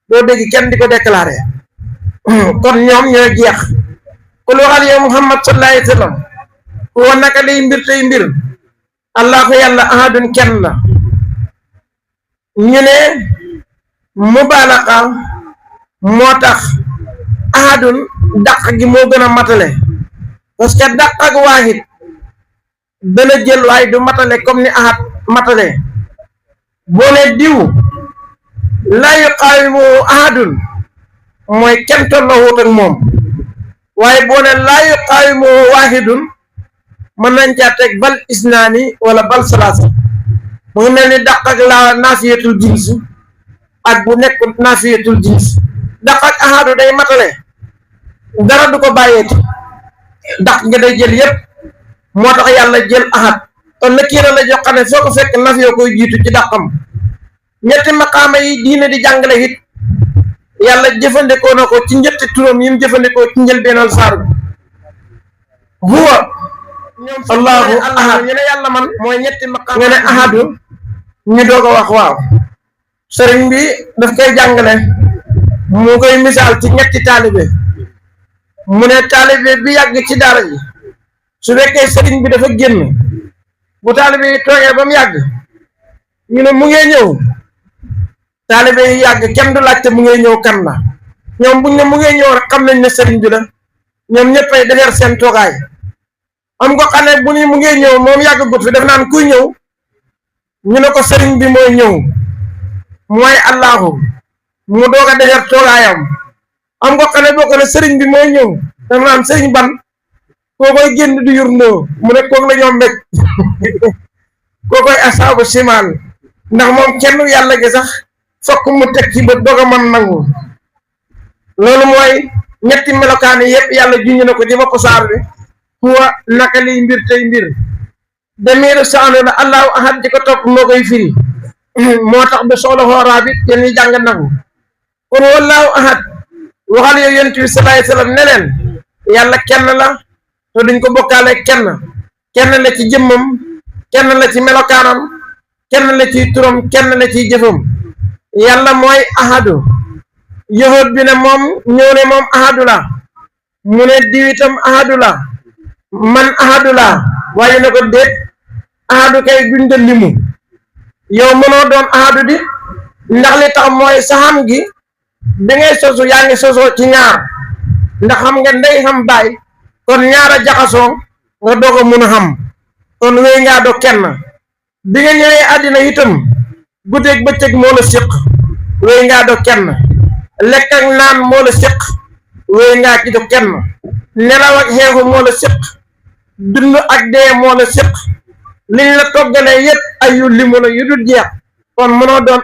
doo dégg kenn di ko déclaré kon ñoom ñooy jeex. kul waxal yow Muhammad sallallahu alayhi wasallam wa naka liy mbir tey mbir allahu yàlla ahadun kenn la. ñu ne mubaalaxa moo tax ahadun dàq gi moo gën a matale parce que dàq ak waahid dana jël waaye du matale comme ni ahad matale. boo ne diw laa yuqaawimu ahadun mooy kenn tolloowut ak moom waaye boo ne laa yuqaawimu waahidun mën nañ caa teg bal isnaani wala bal salaasa mu ngi mel ni dàq ak la naafiyatul jins ak bu nekkul naafiyatul jins. dàq ak ahadu day matale dara du ko bàyyeeti dàq nga day jël yépp moo tax yàlla jël ahad kon na kiira la jox xam ne foo ko fekk nafiyoo koy jiitu ci dàqam. ñetti maqaama yi diine di jàngale it yàlla jëfandikoo na ko ci ñetti turam yi mu jëfandikoo ci njëlbeenal saar bi. huwa allahu ahad ñu ne yàlla man mooy ñetti maqaama nga ne ahadu ñu doog a wax waaw. sëriñ bi daf koy jàngale mu koy misaal ci ñetti taalibe mu ne taalibe bi yàgg ci daara ji su fekkee sëriñ bi dafa génn bu taalibe yi toogee ba mu yàgg ñu ne mu ngee ñëw taalibe yi yàgg kenn du laajte mu ngee ñëw kan la ñoom buñ ne mu ngee ñëw rek xam nañ ne sëriñ bi la ñoom ñëppay defar seen toogaay. am ko xam ne bu ni mu ngee ñëw moom yàgg gut fi def naan kuy ñëw ñu ne ko sëriñ bi mooy ñëw mooy allahu mu doog a defar toogaayam. am ko xam ne boo ko ne sëriñ bi mooy ñëw def naan sëriñ ban koo koy génn du yurndoo mu ne koog la ñoom rek koo koy asaabu simaan ndax moom kenn yàlla gi sax fokk mu teg ci ba doog a mën nangu. loolu mooy ñetti melokaani yëpp yàlla junj na ko ci bopp saar bi. huwa naka liy mbir tey mbir demiru saanu la allahu ahad di ko topp moo koy firi moo tax ba soxla xooraa bi yéen ñi jàng nangu. kon wallahu ahad waxal yow yonent bi sallallahu alayhi wasallam ne leen yàlla kenn la te duñ ko bokkaale kenn la ci jëmmam kenn la ci melokaanam kenn la ci turam kenn la ci jëfam. yàlla mooy ahadu yahud bi ne moom ñëw ne moom ahadu la mu ne diwitam ahadu la man ahadu la waaye ne ko déet ahadu kay duñ de limu yow mënoo doon ahadu di ndax li tax mooy sa xam gi da ngay sosu yaa ngi sosoo ci ñaar ndax xam nga ndey xam baay kon ñaar a jaxasoo nga doog a mun a xam kon wéy ngaa do kenn bi nga ñëwee àddina itam guddeeg bëccëg moo la séq wéy ngaa do kenn lekk ak naan moo la séq wéy ngaa ci do kenn nelaw ak xeexu moo la séq dund ak dee moo la séq liñ la toggalee yëpp ay yu limu la yu dul jeex kon mënoo doon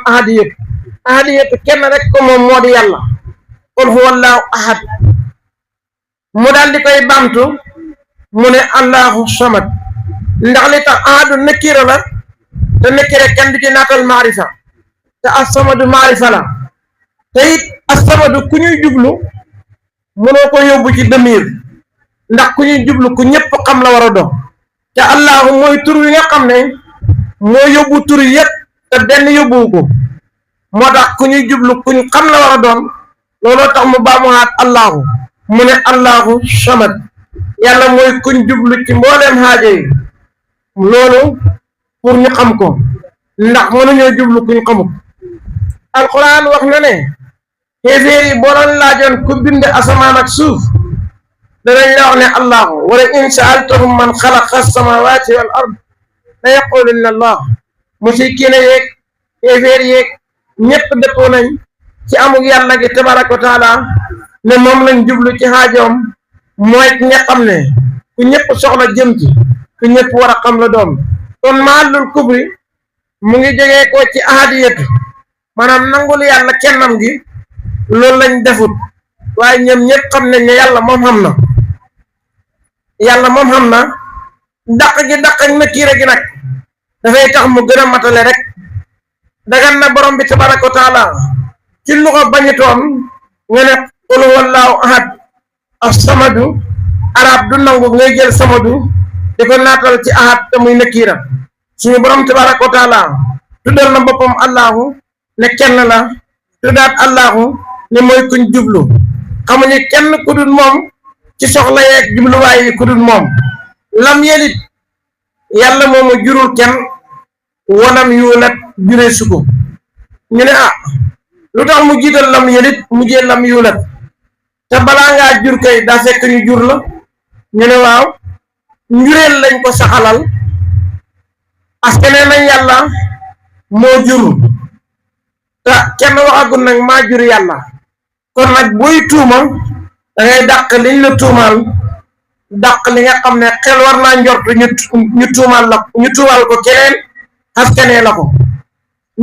ahadiyatu kenn rek ko moom moo di yàlla. qul huwa allahu ahad mu daal di koy baamtu mu ne allahu samad ndax li tax ahadu nakira la te nakira kenn du ci naatal maarifa te as-samadu maarifa la te it as-samadu ku ñuy jublu mënoo ko yóbbu ci damir ndax ku ñuy jublu ku ñëpp xam la war a doon te allahu mooy tur wi nga xam ne moo yóbbu tur yëpp te benn yóbbuwu ko moo tax ku ñuy jublu kuñ xam la war a doon looloo tax mu baamuwaat allahu mu ne allahu samad yàlla mooy kuñ jublu ci mbooleem xaaja yi loolu pour ñu xam ko ndax mënuñoo jublu kuñ xamut alquran wax na ne xéeféer yi boo doon laajoon ku bind asamaan ak suuf danañ la wax ne allahu wala in saaltahum man xalaqa samawati wal ard la yaqulunna allah mushrikiina yeeg xéeféer yeeg ñëpp dëppoo nañ ci amug yàlla gi tabaraka wa taala ne moom lañ jublu ci xaajoom mooy ki nga xam ne ku ñëpp soxla jëm ci ku ñëpp war a xam la doom kon maallul kubri mu ngi jógee ko ci ahadiyatu maanaam nangul yàlla kennam gi loolu lañ defut waaye ñoom ñëpp xam nañ ne yàlla moom xam na dàq gi dàq ak nakiira gi nag dafay tax mu gën a matale rek dagan na borom bi tabaraka wa taala ci luxa bañutoon nga ne qul huwallahu ahad as-samadu arab du nangu ngay jël samadu di ko naatal ci ahad te muy nakiira suñu borom tabaraka wa taala tuddal na boppam allahu ne kenn la tuddaat allahu ne mooy kuñ jublu xamuñu kenn ku dul moom ci soxla yeeg jubluwaay yi ku dul moom lam yelit yàlla moomu jurul kenn wanam yuulat juree suko ñu ne lu tax mu jiital lam yelit mu jël lam yuulat te balaa ngaa jur kay daa fekk ñu jur la ñu ne waaw njureel lañ ko saxalal askane nañ yàlla moo jur te kenn waxagul nag maa jur yàlla kon nag booy tuuma da ngay dàq liñ la tuumaal dàq li nga xam ne xel war naa njortu ñu tuumaal ko keneen askanee la ko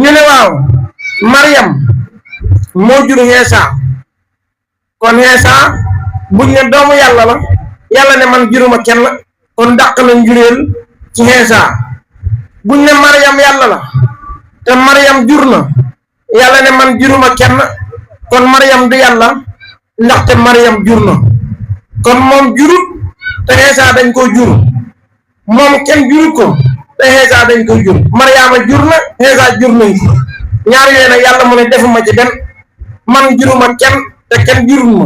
ñu ne waaw Maryam moo jur Iisa kon Iisa buñ ne doomu yàlla la yàlla ne man juruma kenn kon dàq nañ jureel ci Iisa buñ ne Maryam yàlla la te Maryam jur na yàlla ne man juruma kenn kon Maryam du yàlla ndaxte Maryam jur na kon moom jurut te Iisa dañ ko jur moom kenn jurut ko te Iisa dañ ko jur Maryama jur na Iisa jur nañ ko ñaar yooyu nag yàlla mu ne defuma ci benn man juruma kenn te kenn jurul ma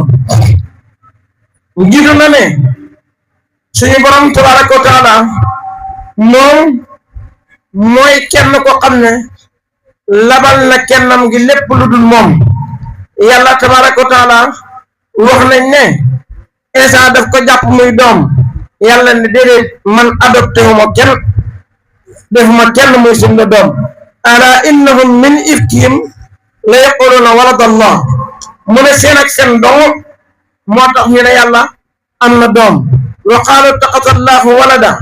jiitu na ne suñu borom tabaraka wa taala moom mooy kenn ko xam ne labal na kennam gi lépp lu dul moom yàlla tabaraka wa taala wax nañ ne Iisa daf ko jàpp muy doom yàlla ne déedéet man adopté wu ma kenn defuma kenn muy suñu doom ala innahum min ifkihim la yaquluna walada allah mu ne seen ak seen dong moo tax ñu ne yàlla am na doom wa qaalu taqasallahu walada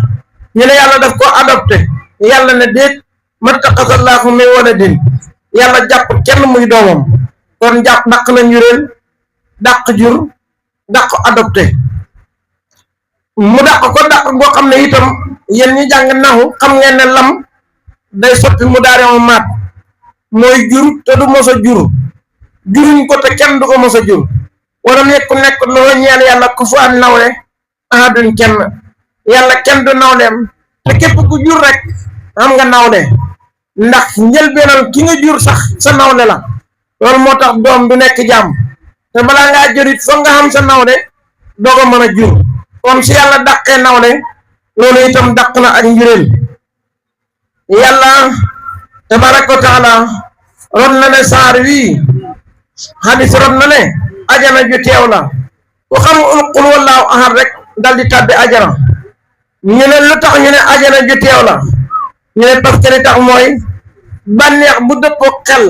ñu ne yàlla daf ko adopté yàlla ne déet ma taqasallahu min waladin yàlla jàpp kenn muy doomam kon jàpp dàq na njureel dàq jur dàq adopté mu dàq ko dàq boo xam ne itam yéen ñi jàng naxu xam ngeen ne lam day soppi mu daarema maat mooy jur te du mos a jur juruñ ko te kenn du ko mos a jur wala nekk loo ñeel yàlla ku fa nawle duñ kenn yàlla kenn du nawleem te képp ku jur rek am nga nawle ndax njëlbeenal ki nga jur sax sa nawle la loolu moo tax doom du nekk jàmm te balaa ngaa jurit foog nga xam sa nawle doog a mën a jur kon si yàlla dàqee nawle loolu itam dàq na ak njureel yàlla tabaraka wa taala rod na ne saar wii xadis rod na ne ajana ju teew la ku xam qul wallaahu ahad rek dal di tàbbi ajana ñu ne lu tax ñu ne ajana ju teew la ñu ne parce que li tax mooy bànneex bu dëppoo xel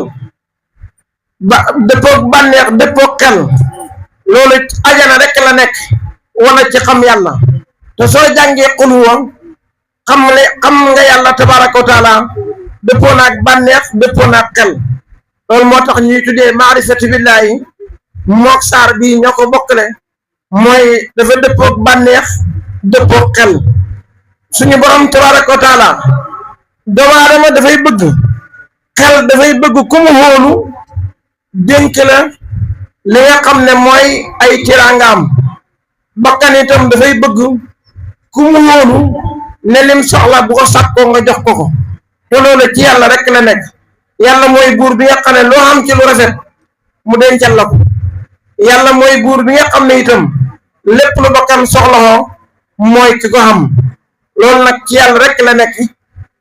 dëppoo xel loolu ajana rek la nekk wala ci xam yàlla te soo jàngee qul huwa xam nga yàlla tabaraka wa taala dëppoo naag bànneex dëppoo naag xel loolu moo tax ñuy tuddee maarifatu billahi mook saar bii ñoo ko bokkale mooy dafa dëppoog bànneex dëppoog xel suñu borom tabaraka wa taala doomu aadama dafay bëgg xel dafay bëgg ku mu hóolu dénk la li nga xam ne mooy ay tiraangaam bakkan itam dafay bëgg ku mu hóolu ne lim soxla bu ko sàkkoo nga jox ko te loolu ci yàlla rek la nekk yàlla mooy buur bi nga xam ne loo xam ci lu rafet mu dencal la ko yàlla mooy buur bi nga xam ne itam lépp lu bakkan soxla mooy ki ko xam loolu nag ci yàlla rek la nekk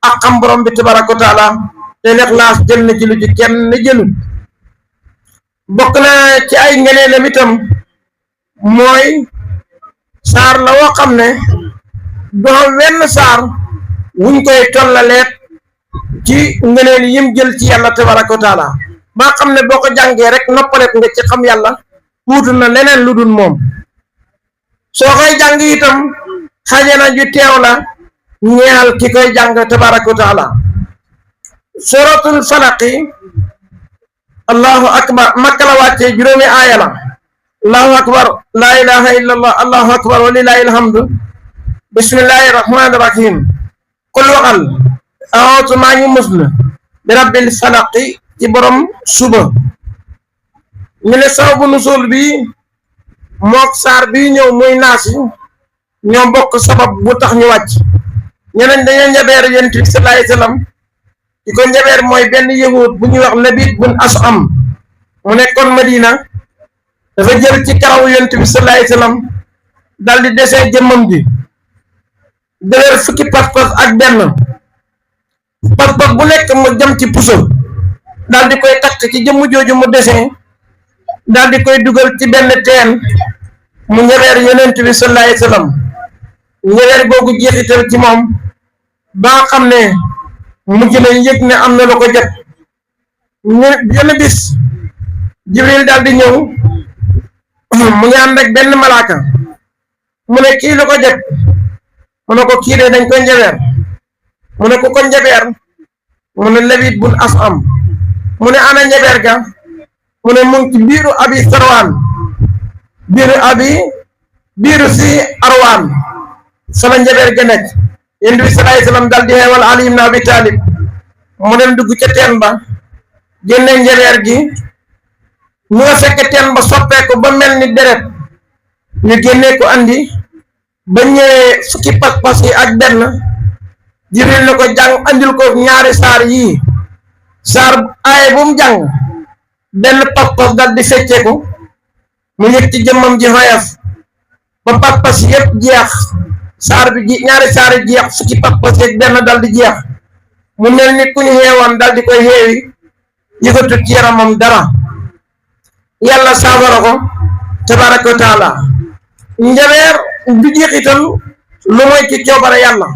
ak xam borom bi tabaraka wa taala te lixlaas jël na ci lu ci kenn jëlul bokk na ci ay ngeneelam itam mooy saar la woo xam ne doo wenn saar wuñ koy tollaleet ci ngeneel yim jël ci yàlla tabaraka wa taala ba xam ne boo ko jàngee rek noppaleet nga ci xam yàlla wuutu na leneen lu dul moom soo koy jàng itam xajana ju teew la ñeexal ki koy jàng tabaraka wa taala suratul falaqi allahu akbar makka la wàccee juróomi aaya la allahu akbar la ilaha illa allah allahu akbar wa lillahi alhamdu bismillahi rahmani rahim qul waxal a'uuzu maa ngi muslu bi rabbil falaqi ci borom suba ñu ne sababu nusul bi mook saar bi ñëw muy naasi ñoo bokk sabab bu tax ñu wàcc ñeneen dañoo njabeer yonent bi sallallahu alayhi wasallam ki ko njabeer mooy benn yahud bu ñuy wax Labid bun As'am mu nekkoon Madina dafa jël ci karaw yonent bi sallallahu alayhi wasallam dal di desee jëmmam bi dëgër fukki pas-pas ak benn pas-pas bu nekk mu jëm ci puso dal di koy takk ci jëmm jooju mu desee dal di koy dugal ci benn teen mu njabeer yonent bi sallallahu alayhi wasallam njabeer googu jeexital ci moom ba nga xam ne mujj na yëg ne am na lu ko jot benn bis Jibril daal di ñëw mu ngi ànd ak benn malaaka mu ne kii lu ko jot mu ne ko kii de dañ koy njabeer mu ne ko njabeer mu ne Labid bun As'am mu ne ana njabeer ga mu ne mu ngi ci biiru abi sarwaan biiru si arwaan sala njabeer ga nekk yonent bi sallallahu alayhi wasallam dal di xeewal Ali ibn Abi Talib mu dem dugg ca teen ba génne njabeer gi ñu nga fekk teen ba soppeeku ba mel ni deret ñu génnee ko andi ba ñëwee fukki pas-pas yi ak benn Jibril na ko jàng andil ko ñaari saar yii saar aaye bu mu jàng benn pas-pas dal di fecceeku mu yëg ci jëmmam ji xoyaf ba pas-pas yépp jeex saar bi ñaari saar yi jeex fukki pas-pas yeeg benn dal di jeex mu mel ni ku ñu xeewoon dal di koy xeewi yëgatut ci yaramam dara yàlla saafara ko tabaraka wa taala njabeer du jeexital lu mooy ci coobare yàlla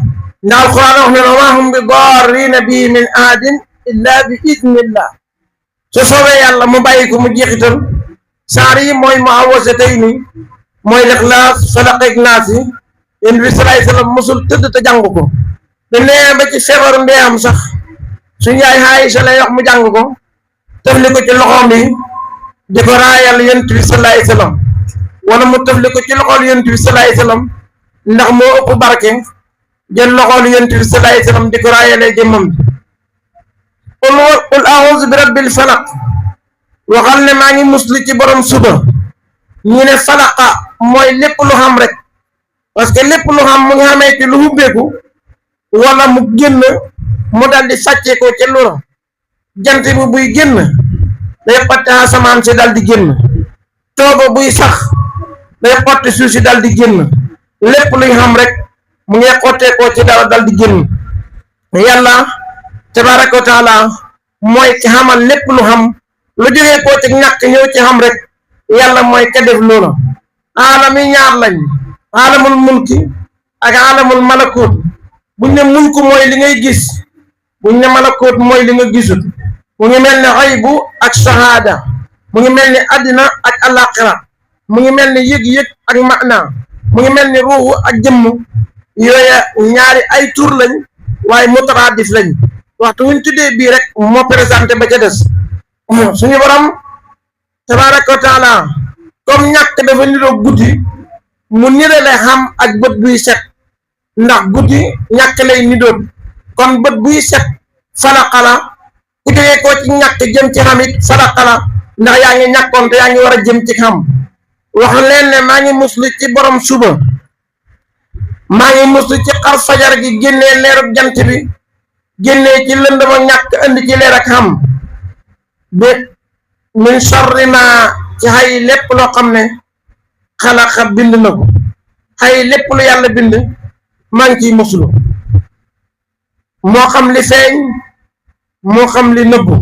ndax alquran wax ne wa maa hum bi darriina bihi min ahadin illa bi idnillah su soobee yàlla mu bàyyi ko mu jeexital saar yi mooy muawwazatayni mooy Ixlaas Falaq ak Naas yi yonent bi sallallahu alayhi wasallam mosul tëdd te jàng ko te nee ba ci feebaru ndeyam sax suñu yaay Aïcha lay wax mu jàng ko tëfli ko ci loxoom yi di ko raayal yonent bi sallallahu alayhi wasallam wala mu tëfli ko ci loxool yonent bi sallallahu alayhi wasallam ndax moo ëpp barke jël loxool yonent bi sallallahu alayhi wasallam di ko raayalee jëmmam bi qul a'uuzu bi rabbil falaq waxal ne maa ngi muslu ci borom suba ñu ne falaqa mooy lépp lu xam rek parce que lépp lu xam mu ngi xamee ci lu hubbeeku wala mu génn mu dal di sàccee ko ci lura jant bi buy génn day xotti asamaan si dal di génn tooba buy sax day xotti suuf si dal di génn lépp luy xam rek mu ngi xottee ko ci dara dal di génn yàlla tabaraka wa taala mooy ci xamal lépp lu xam lu jógee ko ci ñàkk ñëw ci xam rek yàlla mooy ka def loola aalam yi ñaar lañ aalamul mulki ak aalamul malakut buñ ne mulku mooy li ngay gis buñ ne malakut mooy li nga gisut mu ngi mel ni xaybu ak shahada mu ngi mel ni àddina ak alaaxira mu ngi mel ni yëg-yëg ak maana mu ngi mel ni ruuxu ak jëmm yooya ñaari ay tur lañ waaye mutaraadif lañ waxtu wuñ tuddee bii rek moo présenté ba ca des suñu borom tabaraka wa taala comme ñàkk dafa niroo guddi mu nirale xam ak bët buy set ndax guddi ñàkk lay nidoot kon bët buy set falaqala ku jógee koo ci ñàkk jëm ci xam it falaqala ndax yaa ngi ñàkkoon te yaa ngi war a jëm ci xam wax leen ne maa ngi muslu ci borom suba maa ngi muslu ci xar fajar gi génnee leerub jant bi génnee ci lëndëm ak ñàkk indi ci leer ak xam bi min sharri ma ci xay lépp loo xam ne xalaqa bind na ko xay lépp lu yàlla bind maa ngi ciy muslu moo xam li feeñ moo xam li nëbbu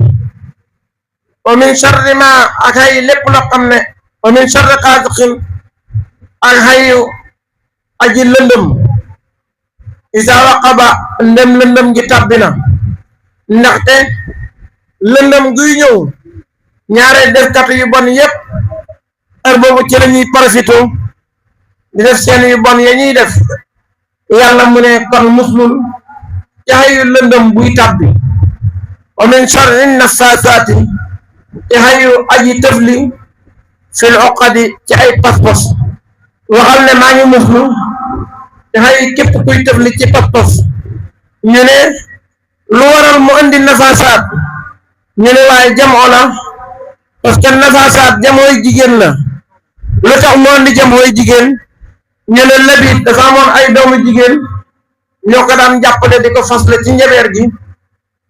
wa min sharri ma ak xay lépp loo xam ne wa min sharri xaasiqin ak xayu aji lëndëm isa waqaba ndem lëndëm gi tàbbi na ndaxte lëndëm guy ñëw ñaare defkatu yu bon yépp heure boobu ci la ñuy profité di def seen yu bon ya ñuy def yàlla mu ne kon muslul ci xayu lëndëm buy tàbbi wa min sharri nafaasaati ci xayu aji tëfli fil uqadi ci ay pas-pas waxal ne maa ngi muslu ci xayu képp kuy tëfli ci pas-pas ñu ne lu waral mu andi nafaasaat ñu ne waaye jamoo la parce que nafaasaat jamooy jigéen la lu tax mu andi jamooy jigéen ñu ne labit dafa amoon ay doomu jigéen ñoo ko daan jàppale di ko fasle ci njabeer gi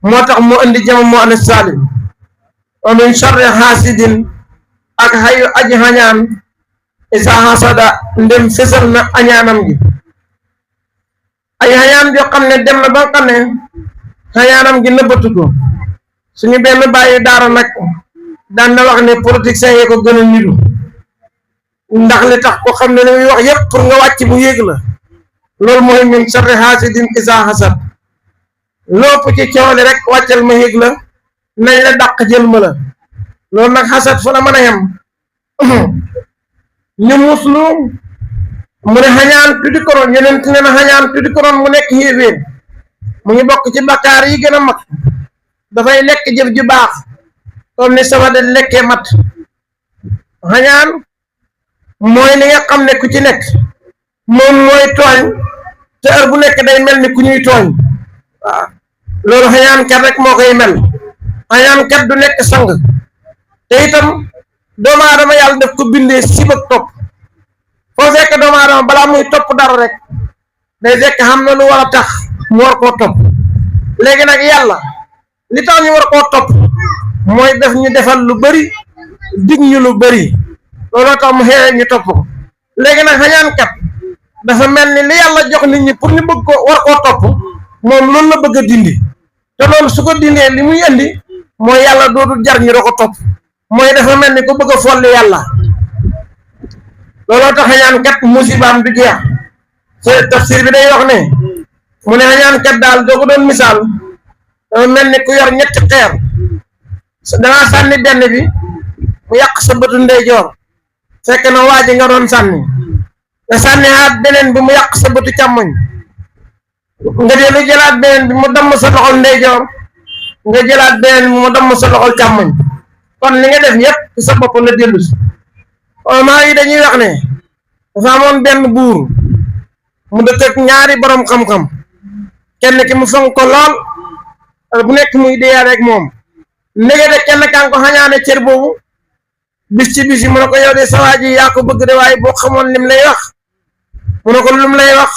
moo tax mu andi jamo mu ana salim wa min sharri xaasidin ak xayu aji xañaan isa xasada ndem fesal na añaanam gi ay xañaan yoo xam ne dem na ba nga xam ne xañaanam gi nëbbatu ko suñu benn bàyyi daara nag daan na wax ne politiciens yi ko gën a nidu ndax li tax ko xam ne li muy wax yépp pour nga wàcc mu yéeg la loolu mooy min sharri xaasidin isa xasad lopp ci coole rek wàccal ma yéeg la nañ la dàq jël ma la loolu nag xasad fa la mën a yem ñu muslu mu ne xañaan tuddi koroon yonent ne na xañaan tuddi koroon mu nekk xéeféer mu ngi bokk ci bakkaar yi gën a mag dafay lekk jëf ju baax comme ni sama de lekkee mat xañaan mooy li nga xam ne ku ci nekk moom mooy tooñ te heure bu nekk day mel ni ku ñuy tooñ waaw loolu xañaan kat rek moo koy mel xañaan kat du nekk sang te itam doomu aadama yàlla def ko bindee sib ak topp foo fekk doomu aadama balaa muy topp dara rek day fekk xam na lu war a tax mu war koo topp léegi nag yàlla li tax ñu war koo topp mooy def ñu defal lu bari dig ñu lu bari looloo tax mu xeewee ñu topp ko léegi nag xañaankat dafa mel ni li yàlla jox nit ñi pour ñu bëgg ko war koo topp moom loolu la bëgg a dindi te loolu su ko dindee li muy indi mooy yàlla dootul jar ñu da ko topp mooy dafa mel ni ko bëgg a folli yàlla looloo tax xañaankat musibaam du jeex te tafsir bi day wax ne mu ne xañaankat daal doo ko doon misaal dafa mel ni ku yor ñetti xeer dangaa sànni benn bi mu yàq sa bëtu ndeyjoor fekk na waa ji nga doon sànni nga sànni aat beneen bi mu yàq sa bëtu càmmoñ nga dellu jëlaat beneen bi mu damm sa loxol ndeyjoor nga jëlaat beneen bi mu damm sa loxol càmmoñ kon li nga def yépp ci sa bopp la dellu si maa yi dañuy wax ne dafa amoon benn buur mu dëkk ak ñaari borom xam-xam kenn ki mu fonk ko lool bu nekk muy déyaa rek moom ndegete kenn kan ko xañaane cër boobu bis ci bis yi mu ne ko yow de sawaa ji yaa ko bëgg de waaye boo xamoon lim lay wax mu ne ko lum lay wax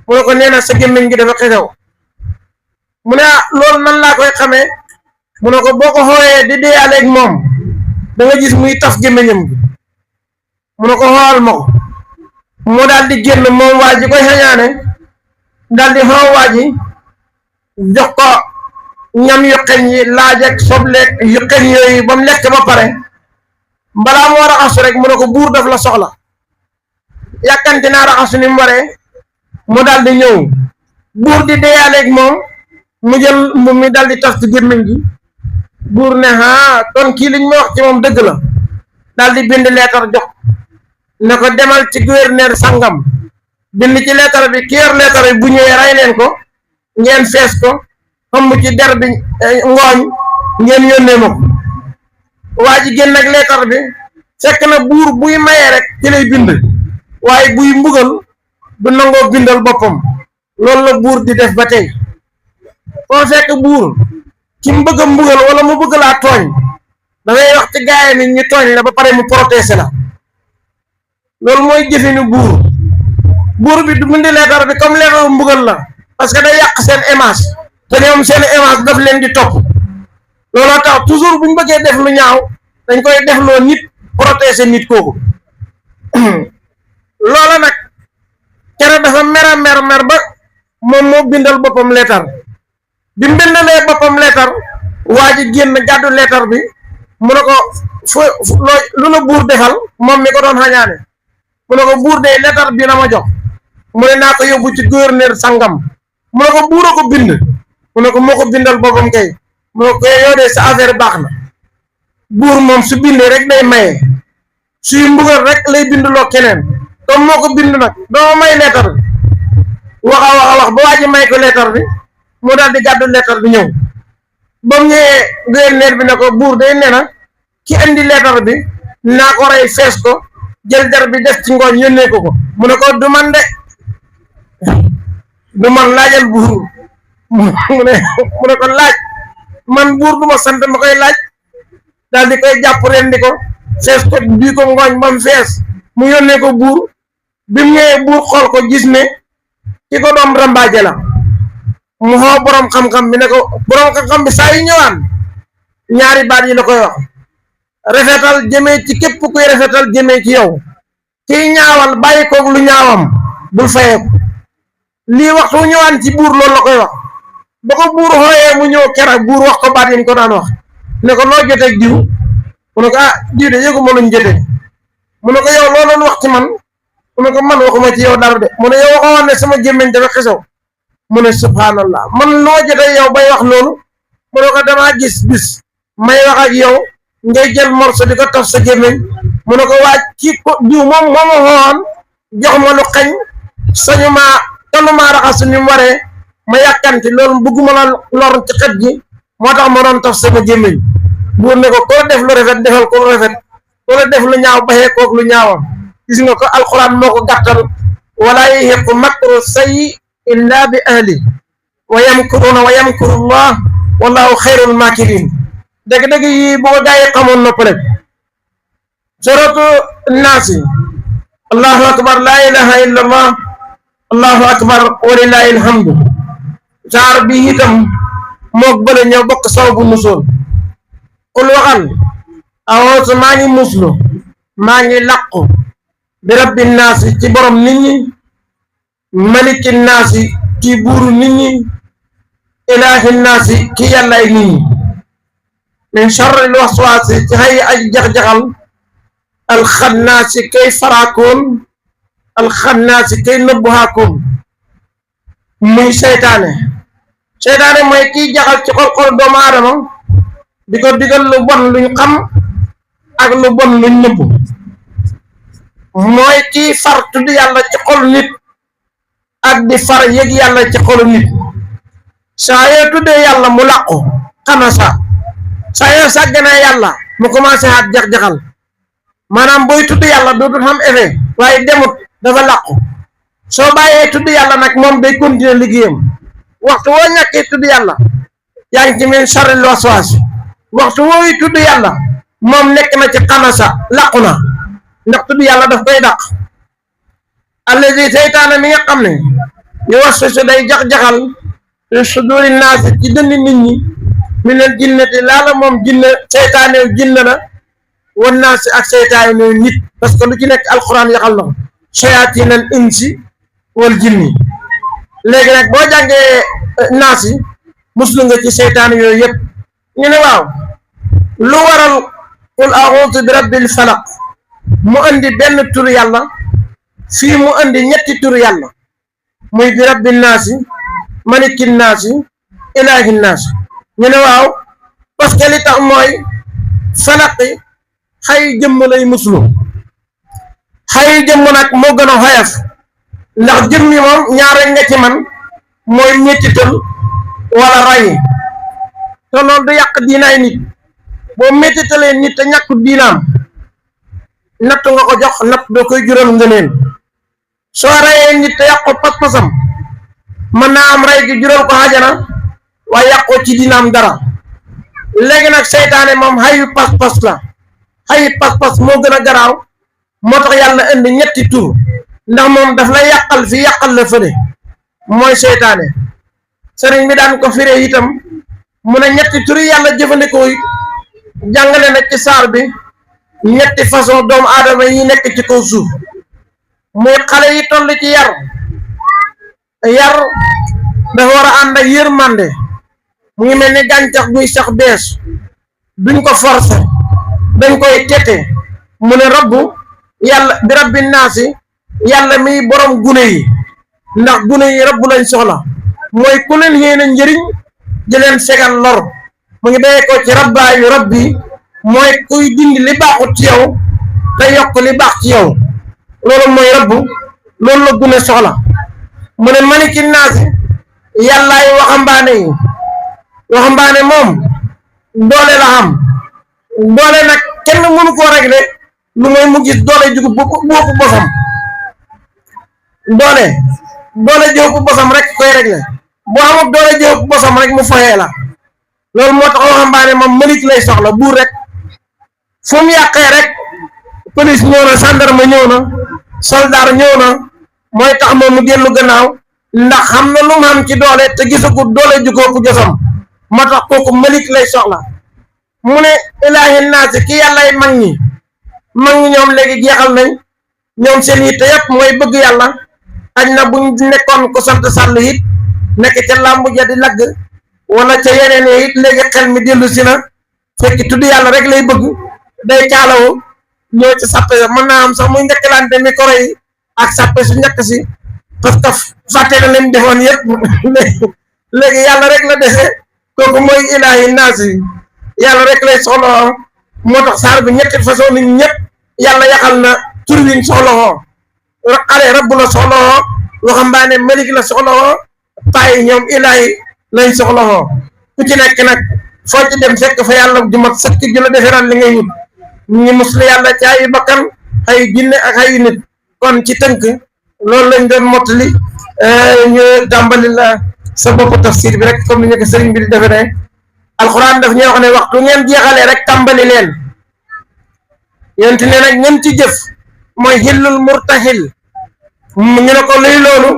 mu ne ko nee na sa gémmiñ gi dafa xesaw mu ne loolu nan laa koy xamee mu ne ko boo ko xooyee di déyaaleeg moom da nga gis muy taf gémmiñam gi mu ne ko xool ma ko mu daal di génn moom waa ji koy xañaane daal di xoo waa ji jox ko ñam yu xeñ yi laaj ak sobleeg yu xeñ yooyu ba mu lekk ba pare balaa moo raxasu rek mu ne ko buur daf la soxla yàkkanti naa raxasu ni mu waree mu daal di ñëw buur di deyaaleeg moom mu jël mbubb mi daal di taf ci gémmiñ gi buur ne kon kii liñ ma wax ci moom dëgg la daal di bind leetar jox ne ko demal ci gouverneur sangam bind ci leetar bi ki yor leetar bi bu ñëwee rey leen ko ngeen fees ko xamb ci der bi ngooñ ngeen yónnee ma ko waa ji génn ak leetar bi fekk na buur buy mayee rek ci lay bind waaye buy mbugal du nangoo bindal boppam loolu la buur di def ba tey foo fekk buur ki mu bëgg a mbugal wala mu bëgg laa tooñ dafay wax ci gaay ni ñu tooñ la ba pare mu protéger la loolu mooy jëfinu buur bi du bind leetar bi comme leetar mbugal la parce que day yàq seen image te ñoom seen image daf leen di topp looloo tax toujours bu ñu bëggee def lu ñaaw dañ koy def loo nit protéger nit kooku loola nag kere dafa mer ba moom moo bindal boppam leetar bi mu bindalee boppam leetar waa ji génn gàddu leetar bi mu ne ko lu la buur defal moom mi ko doon xañaane mu ne ko buur de leetar bi na ma jox mu ne naa ko yóbbu ci gouverneur sangam mu ne ko buur a ko bind mu ne ko moo ko bindal boppam kay mu ne ko yow de sa affaire baax na buur moom su bindee rek day maye suy mbugal rek lay bindloo keneen comme moo ko bind nag doo may leetar bi wax a wax ba waa ji may ko leetar bi mu daal di gàddu leetar bi ñëw ba mu ñëwee gouverneur bi ne ko buur day nee na ki andi leetar bi naa ko rey fees ko jël der bi def ci ngooñ yónnee ko mu ne ko du man de du man laajal buur mu ne ko laaj man buur du ma sant ma koy laaj daal di koy jàpp rendi ko fees ko bii ko ngooñ ba mu fees mu yónnee ko buur bi mu ñëwee buur xool ko gis ne ki ko doom rambaaje la mu xoo borom xam-xam bi ne ko borom xam-xam bi saa yu ñëwaan ñaari baat yi la koy wax rafetal jëmee ci képp kuy rafetal jëmee ci yow kiy ñaawal bàyyi koog lu ñaawam bul fayeeku lii waxtu ñëwaan ci buur loolu la koy wax ba ko buur xooyee mu ñëw keroog buur wax ko baat yi ñu ko daan wax ne ko loo joteeg diw mu ne ko diw de yëgu ma luñ jotee mu ne ko yow loo doon wax ci man mu ne ko man waxuma ci yow dara de mu ne yow waxoon ne sama gémmiñ dafa xesaw mu ne subhanallah man loo jotee yow bay wax loolu mu ne ko damaa gis bis may wax ak yow ngay jël morso di ko taf sa gémmiñ mu ne ko waaj ci ko diw moom moo ma xoon jox ma lu xañ sañu maa tonu maa raxasu ni mu waree ma yàkkanti loolu bëgguma la lor ci xet gi moo tax ma doon taf sama gémmiñ buur ne ko koo def lu rafet defal ko lu rafet koo la def lu ñaaw baxee koog lu ñaawam gis nga ko alquran moo ko gàttal wala yahiqu makru sayyi illa bi ahli wa yamkuruna wa yamkuru llah wallahu xayrul makirin dëgg-dëgg yi bu ko gaa yi xamoon noppale suratu naasi allahu akbar la ilaha illa allah allahu akbar walillahi alhamdu saar bi itam moog bële ñoo bokk saw bu nusool qul waxal awoosu maa ngi muslu maa ngi làqu bi rabbi naasi ci borom nit ñi maliki naasi ci buuru nit ñi ilaahi naasi ki yàllaay nit ñi min sharril waswaasi ci xëy aj jax-jaxal alxannaasi kay faraakoon alxannaasi kay nëbbuhaakoon muy seytaane mooy kiy jaxal ci xol doomu aadama di ko digal lu bon luñ xam ak lu bon luñ nëbbu mooy kiy far tudd yàlla ci xol nit ak di far yëg yàlla ci xolu nit saa yoo tuddee yàlla mu làqu xamasa saa yoo sàgganee yàlla mu commencé xaat jax-jaxal maanaam booy tudd yàlla dootul xam effet waaye demut dafa làqu soo bàyyee tudd yàlla nag moom day continuer liggéeyam waxtu woo ñàkkee tudd yàlla yaa ngi ci min sharril waswaas waxtu wooyu tudd yàlla moom nekk na ci xamasa làqu na ndax tudd yàlla daf koy dàq allazi seytaane mi nga xam ne yu waswisu day jax-jaxal fi suduri naas ci dënd nit ñi minal jinnati laala moom jinne seytaanew jinne la wan naas ak seytaanew nit parce que lu ci nekk alquran yaxal na ko shayatinal insi wal jinni léegi nag boo jàngee naas yi muslu nga ci seytaane yooyu yëpp ñu ne waaw lu waral qul a'udhu bi rabbil falaq mu andi benn tur yàlla fii mu andi ñetti tur yàlla muy bi rabbin naasi malikin naasi ilaahin naasi ñu ne waaw parce que li tax mooy falaqi xay jëmm lay muslu xay jëmm nag moo gën a xoyof ndax jëmmi moom ñaar rek nga ci man mooy mettital wala ray te loolu du yàq diinaay nit boo mettitalee nit te ñàkku diinaam natt nga ko jox natt doo koy jural ngëneel soo rayee nit te yàqu pas-pasam mën naa am ray gi jural ko xajana waaye yàqoo ci diinaam dara léegi nag seytaane moom xayu pas-pas la xayu pas-pas moo gën a garaaw moo tax yàlla indi ñetti tur ndax moom daf lay yàqal fi yàqal la fële mooy seytaane sëriñ bi daan ko firee itam mu ne ñetti turi yàlla jëfandikoo yi jàngale na ci saar bi ñetti façon doomu aadama yi nekk ci kaw suuf muy xale yi toll ci yar dafa war a ànd ak yërmande mu ngi mel ni gàncax guy sax bees duñ ko forcer dañ koy tete mu ne rabbu yàlla bi rabbi naasi yàlla miy borom gune yi ndax gune yi rabbu lañ soxla mooy ku leen yéene njëriñ di leen segal lor mu ngi béyee ko ci rabbaayu rabbi mooy kuy dindi li baaxut ci yow te yokk li baax ci yow loolu mooy rabbu loolu la gune soxla mu ne maliki naasi yàllaay waxambaane yi waxambaane moom doole la xam doole nag kenn mënu koo régler lu mooy mu gis doole jugub bu ëpp bosam doole ji ëpp bosam rek koy régler boo xamul doole ji ëpp bosam rek mu foyee la loolu moo tax waxambaane moom malik lay soxla buur rek fu mu yàqee rek police ñëw na gendarme ñëw na soldat ñëw na mooy tax moom mu dellu gannaaw ndax xam na lu mu xam ci doole te gisagut doole ju ko ëpp josam moo tax kooku malik lay soxla mu ne ilaahi naasi ki yàllay mag ñi ñoom léegi jeexal nañ ñoom seen yitte yëpp mooy bëgg yàlla xaj na buñ nekkoon ko sant sàll it nekk ca làmb ja di lagg wala ca yeneen yi it léegi xel mi dellu si na fekk tudd yàlla rek lay bëgg day caalawu ñëw ci sàppe mën naa am sax muy njëkkalante micro yi ak sàppe su njëkk si parce que fàtte na leen defoon yëpp léegi yàlla rek la dese kooku mooy ilaahi naasi yàlla rek lay soxla moo tax saar bi ñetti façon nit ñëpp yàlla yaxal na tur wiñ soxla woo ale rabbu la soxla woo waxambaane malik la soxla woo payi ñoom ilaahi lañ soxla woo ku ci nekk nag foo ci dem fekk fa yàlla ju mat sëkk ju la deferal li ngay wut ñu musli yàlla ci ay bakkan ay jinne ak ay nit kon ci tënk loolu lañ doon mottali ñu tàmbali la sa bopp tafsir bi rek comme ni ñu ko sëriñ bi di defe ne alxuraan daf ñuy wax ne waxtu ngeen jeexalee rek tàmbali leen yonent ne nag ñen ci jëf mooy xillul murtahil ñu ne ko luy loolu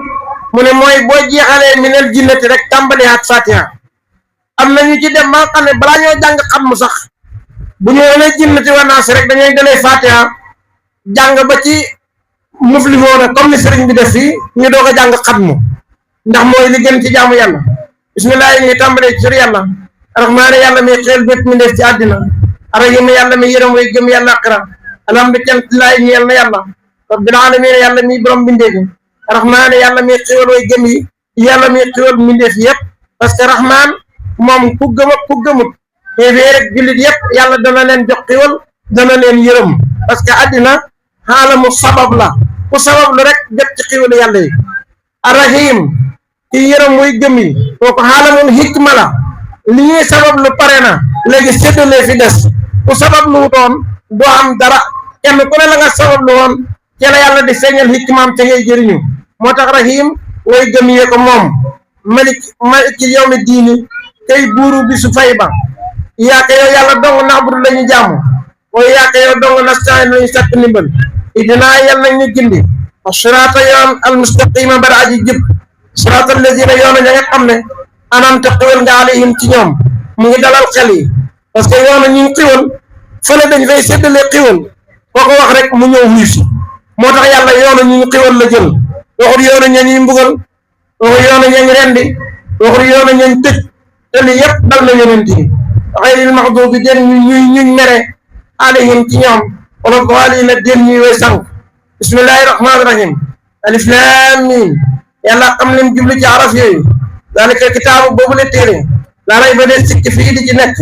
mu ne mooy boo jeexalee minel jinnati rek tàmbali at fatiha am na ñu ci dem ba xam ne balaa ñoo jàng xam mu sax bu ñu wonee jinnati wa naas rek dañuy dalee fatiha jàng ba ci muflihuuna comme ni sëriñ bi def fii ñu doog a jàng xam mu ndax mooy li gën ci jaamu yàlla bismillah ñuy tàmbalee ci sur yàlla arrahmaani yàlla mi xeel bépp mi def ci àddina arrahim yàlla mi yërëm way gëm yàlla aqra alhamdu cant laay ñeel na yàlla rabbil alamin yàlla mi borom bindeefi arrahmaani yàlla mi xéwal way gëm yi yàlla mi xéwal mbindeef yëpp parce que rahman moom ku gëm ak ku gëmut xeefee rek jullit yëpp yàlla dana leen jox xéwal dana leen yërëm parce que àddina xaalamu sabab la ku sabab lu rek jot ci xéwalu yàlla yi arrahim ki yërëm way gëm yi kooku xaalamul hikma la li ñuy sabab lu pare na léegi séddale fi des ku sabab lu wutoon doo am dara kenn ku ne la nga sabab lu woon ci la yàlla di feeñal hikmaam te ngay jëriñu moo tax rahim way gëm yee ko moom maliki yawmi diini kay buuru bi su fay ba yaaka yow yàlla dong na'budu la ñu jaamu mooy yaaka yow dong nasta'iin la ñu sàkk ndimbal idinaa yal nañ ñu gindi as-siraata yoon al-mustaqima bara aji jub siraata allazina yoona ña nga xam ne anamta xiwal nga alayhim ci ñoom mu ngi dalal xel yi parce que yoona ñu ngi xiwal fële dañ fay séddale xiwal koo ko wax rek mu ñëw wuyu si moo tax yàlla yoona ñu ngi xiwal la jël waxul yoona ña ñuy mbugal waxul yoona ñañ rendi waxul yoona ñañ tëj te li yëpp dal na yonent yi xayril maxduubi den ñuñ mere alayhim ci ñoom wala daalliina den ñuy way sànq bismillahi rahmaani rahim alif laam miim yàlla xam lim jubli ci araf yooyu daalika kitaabu boobu la téere laa rayba de sikki fii di ci nekk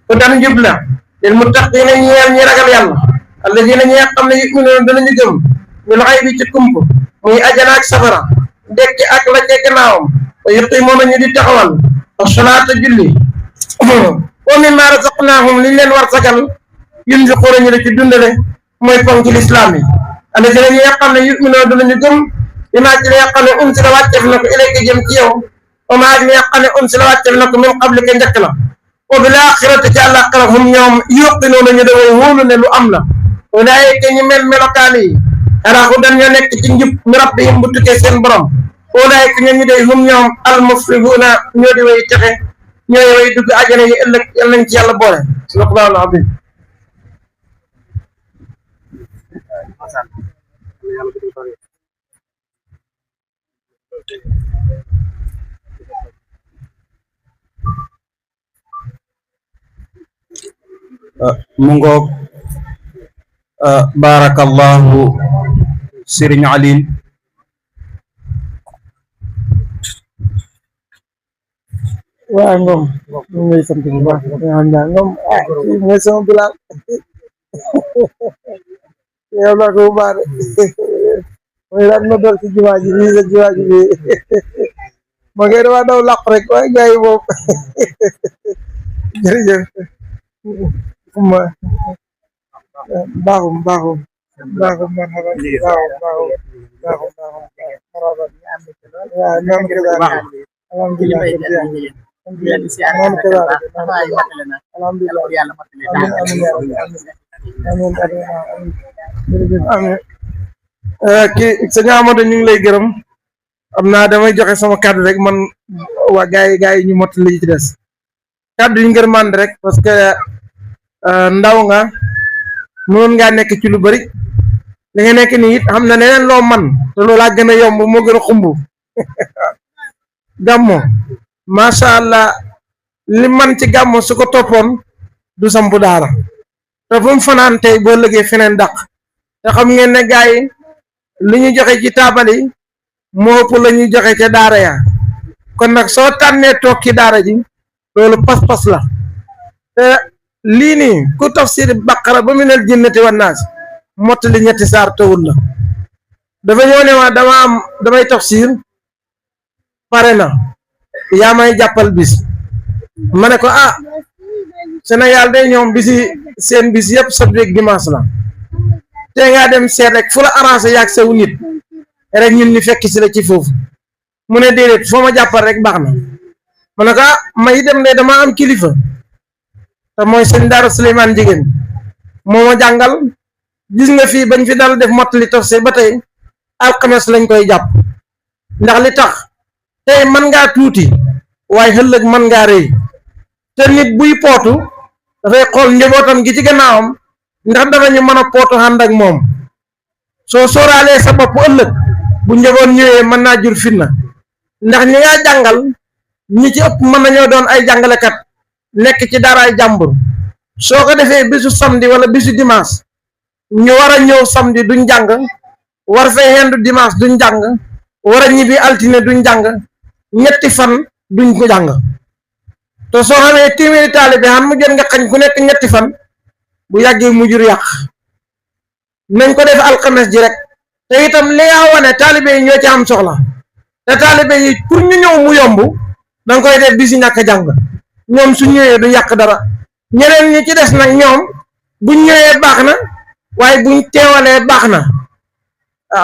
ko dan jub la lil muttaqiina ñeel ñi ragal yàlla alladiina ñi xam ne yu'minuuna danañu gëm bil xaybi ci kump muy ajana ak safara dekki ak la ca gannaawam wa yuqiimuuna ñu di taxawal as-salaata julli wa mimmaa razaqnaahum liñ leen war sagal yunfiquuna ñu la ci dundale mooy ponk lislaam yi alladiina ñi xam ne yu'minuuna danañu gëm bi maa ci li nga xam ne unsila wàcceef na ko ilayka jëm ci yow wa maa li nga xam ne unsila wàcceef na ko min qablika njëkk la wa bil aaxirati ci àllaaxira hum ñoom yuqinuuna ñu daway wóolu ne lu am la ulaa'ika ñu mel melokaan yi alaa hudan ñoo nekk ci njub mi rabbihim bu tukkee seen borom ulaa'ika ñoo ñu day hum ñoom al muflihuuna ñoo di way texe ñooy way dugg àjjana yi ëllëg yal nañ ci yàlla boole sadaqallaahu al-aziim mu ngoog barakallahu Serigne Aline waa Ngom ñu ngi lay sant bu baax nga xam naa Ngom kii mooy sama bilaal yow la ko baax mooy daan ma dal ci jumaa ji bii sa jumaa ji bii ma ngay dama daw làq rek waaye gars yi moom jërëjëf ma baaxum marhaba baaxum waaw noonu ko daal alhamdulilah kii sëñ Amadou ñu ngi lay gërëm xam naa damay joxe sama kàddu rek man waa gars yi ñu mottali li ci des kàddu yi ngërmande rek parce que ndaw nga mënoon ngaa nekk ci lu bari li nga nekk nii it xam na leneen loo man te loolaa gën a yomb moo gën a xumb gàmmo macha allah li man ci gàmmo su ko toppoon du sampu daara te fu mu fanaan tey boo lëgee feneen dàq te xam ngeen ne gars yi li ñu joxe ci taabal yi moo ëpp la ñuy joxe ca daara ya kon nag soo tànnee toog ci daara ji loolu pas-pas la te lii nii ku tafsir baqara ba minal jinnati wan naas mottali ñetti saar tawul la dafa ñëw ne ma damay tafsir pare na yaa may jàppal bis ma ne ko Sénégal day ñoom bisi seen bis yëpp samedi ak dimanche la te ngaa dem seet rek fu la arrangé yaag sew nit rek ñun ñu fekk si la ci foofu mu ne déedéet foo ma jàppal rek baax na ma ne ko may dem de dama am kilifa te mooy sëñ Daara Souleymane Jigéen moo ma jàngal gis nga fii bañ fi dal def mottali tafsir ba tey alxames lañ koy jàpp ndax li tax tey mën ngaa tuuti waaye ëllëg mën ngaa rëy te nit buy pootu dafay xool njabootam gi ci gannaawam ndax danañu mën a pootu ànd ak moom soo sóoraalee sa bopp ëllëg bu njaboot ñëwee mën naa jur fitna ndax ñi nga jàngal ñi ci ëpp mën nañoo doon ay jàngalekat nekk ci daraay jàmbur soo ko defee bisu samedi wala bisu dimanche ñu war a ñëw samedi duñ jàng war fay hendu dimanche duñ jàng war a ñibbi altine duñ jàng ñetti fan duñ ko jàng te soo xamee téeméeri taalibe xam mu jot nga xañ ku nekk ñetti fan bu yàggee mu jur yàq nañ ko def alxames ji rek te itam li nga wane taalibe yi ñoo ci am soxla te taalibe yi pour ñu ñëw mu yomb danga koy def bi si ñàkk jàng ñoom su ñëwee du yàq dara ñeneen ñi ci des nag ñoom buñ ñëwee baax na waaye buñ teewalee baax na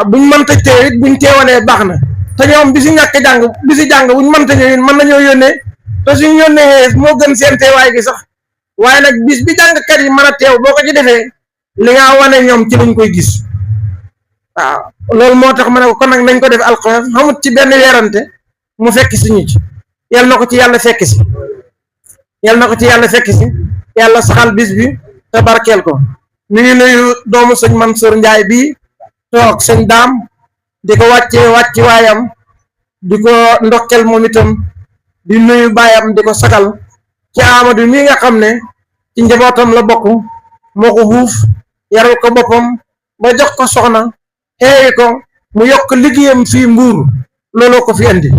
buñ mënta teew it buñ teewalee baax na te ñoom bi si ñàkk jàng bi si jàng buñ mënta ñëw it mën nañoo yónnee te suñ yónnee moo gën seen teewaay gi sax waaye nag bis bi jàngkat yi mën a teew boo ko ci defee li nga wane ñoom ci lañ koy gis waaw loolu moo tax ma ne ko kon nag nañ ko def alxames xamut ci benn weerante mu fekk si ñu ci yal na ko ci yàlla fekk si yàlla saxal bis bi te barkeel ko ñu ngi nuyu doomu sëñ Mansour Njaay bi toog sëñ daam di ko wàcc waayam di ko ndokkel moom itam di nuyu baayam di ko sagal ci Amadou mi nga xam ne ci njabootam la bokk moo ko xuuf yaral ko boppam ba jox ko soxna xeewi ko mu yokk liggéeyam fii Mbuur looloo ko fi indi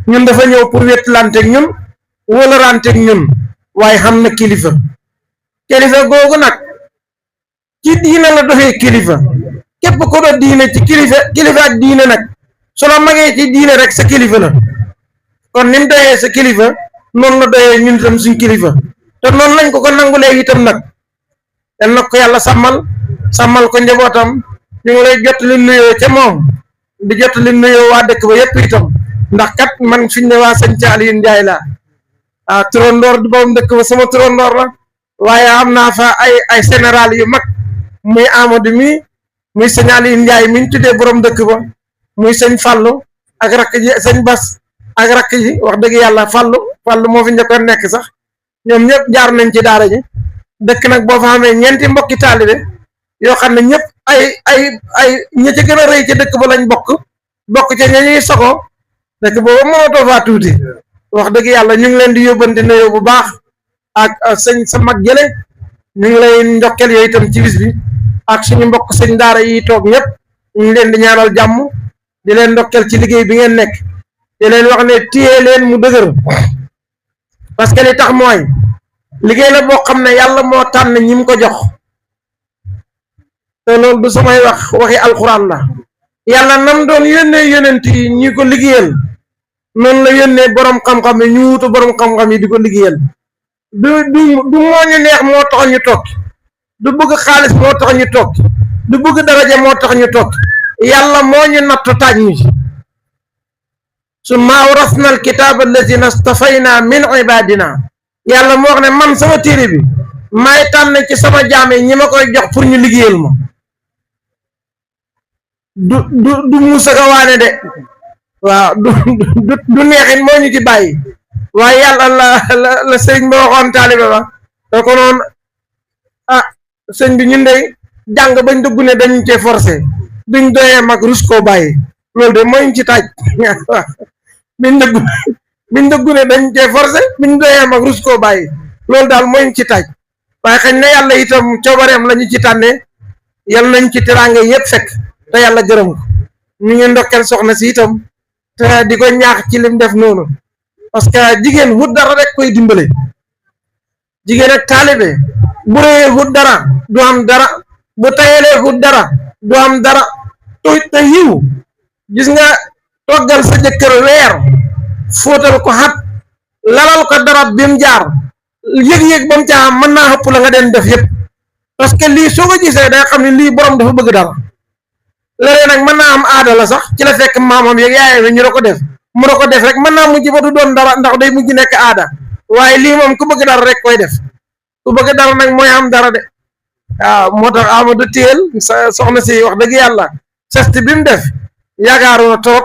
ñun dafa ñëw pour wetlanteeg ñun wóolaranteeg ñun waaye xam na kilifa googu nag ci diine la doxee kilifa képp ko do diine ci kilifa ak diine nag su la magee ci diine rek sa kilifa la kon ni mu doyee sa kilifa noonu la doyee ñun itam suñ kilifa te noonu lañ ko nangulee itam nag yal na ko yàlla sàmmal ko njabootam ñu ngi lay jottali nuyoo ca moom di jottali nuyoo waa dëkk ba yépp itam ndax kat man fiñ ne waa sëñ Aliou Ndiaye la turandoor di boobu dëkk ba sama turandoor la waaye am naa fa ay général yu mag muy Amadou mi muy sëñ Aliou Ndiaye mi ñu tuddee borom dëkk ba muy sëñ Fallou ak rakk ji sëñ Bas ak rakk ji wax dëgg yàlla Fallou moo fi njëkkoon nekk sax ñoom ñëpp jaar nañ ci daara ji dëkk nag boo fa xamee ñeenti mbokki taalibe yoo xam ne ñëpp ay ñi ci gën a rëy ci dëkk ba lañ bokk ca ña ñuy sogo dëkk boobu mënatoo faa tuuti wax dëgg yàlla ñu ngi leen di yóbbante nuyoo bu baax ak sëñ sa mag jële ñu ngi lay ndokkel yooyu itam ci bis bi ak suñu mbokk sëñ daara yi toog ñëpp ñu ngi leen di ñaanal jàmm di leen ndokkel ci liggéey bi ngeen nekk di leen wax ne téye leen mu dëgër parce que li tax mooy liggéey la boo xam ne yàlla moo tànn ñi mu ko jox te loolu du samay waxi alxuraan la yàlla nam doon yónnee yonent yi ñi ko liggéeyal noonu la yónnee borom xam-xam yi ñu wutu borom xam-xam yi di ko liggéeyal du moo ñu neex moo tax ñu toog du bëgg xaalis moo tax ñu toog du bëgg daraja moo tax ñu toog yàlla moo ñu natt taaj ñu ci summa awrasna alkitaaba allazina stafayna min ibadina yàlla moo wax ne man sama téere bi may tànn ci sama jaam yi ñi ma koy jox pour ñu liggéeyal ma du Muusa ka waane de waaw du neexit moo ñu ci bàyyi waaye yàlla la sëñ ba waxoon taalibe ba da ko noon ah sëñ bi ñun de jàng bañ dugg ne dañu cee forcé duñ doyee mag rus koo bàyyi loolu de mooy ñu ci taaj waaw biñ dugg ne dañ cee forcé biñ doyee mag rus koo bàyyi loolu daal mooy ñu ci taaj waaye xañ na yàlla itam coobareem la ñu ci tànnee yal nañ ci teraanga yëpp fekk te yàlla gërëm ko ñu ngi ndokkel soxna si itam te di ko ñaax ci lim def noonu parce que jigéen wut dara rek koy dimbale jigéen ak taalibe bu réyee wut dara du am dara bu tayelee wut dara du am dara te yiw gis nga toggal sa jëkkër weer fóotal ko xat lalal ko darab bi mu jaar yëg-yëg ba mu ca am mën naa xëpp la nga den def yëpp parce que lii soo ko gisee day xam ne lii borom dafa bëgg dara léeg nag mën naa am aada la sax ci la fekk maamam yeeg yaayam ñu da ko def mu da ko def rek mën naa mujj ba du doon dara ndax day mujj nekk aada waaye lii moom ku bëgg dara rek koy def ku bëgg dara nag mooy am dara de waaw moo tax Amadou téel sa soxna si wax dëgg yàlla sest bi mu def yaakaaru na toog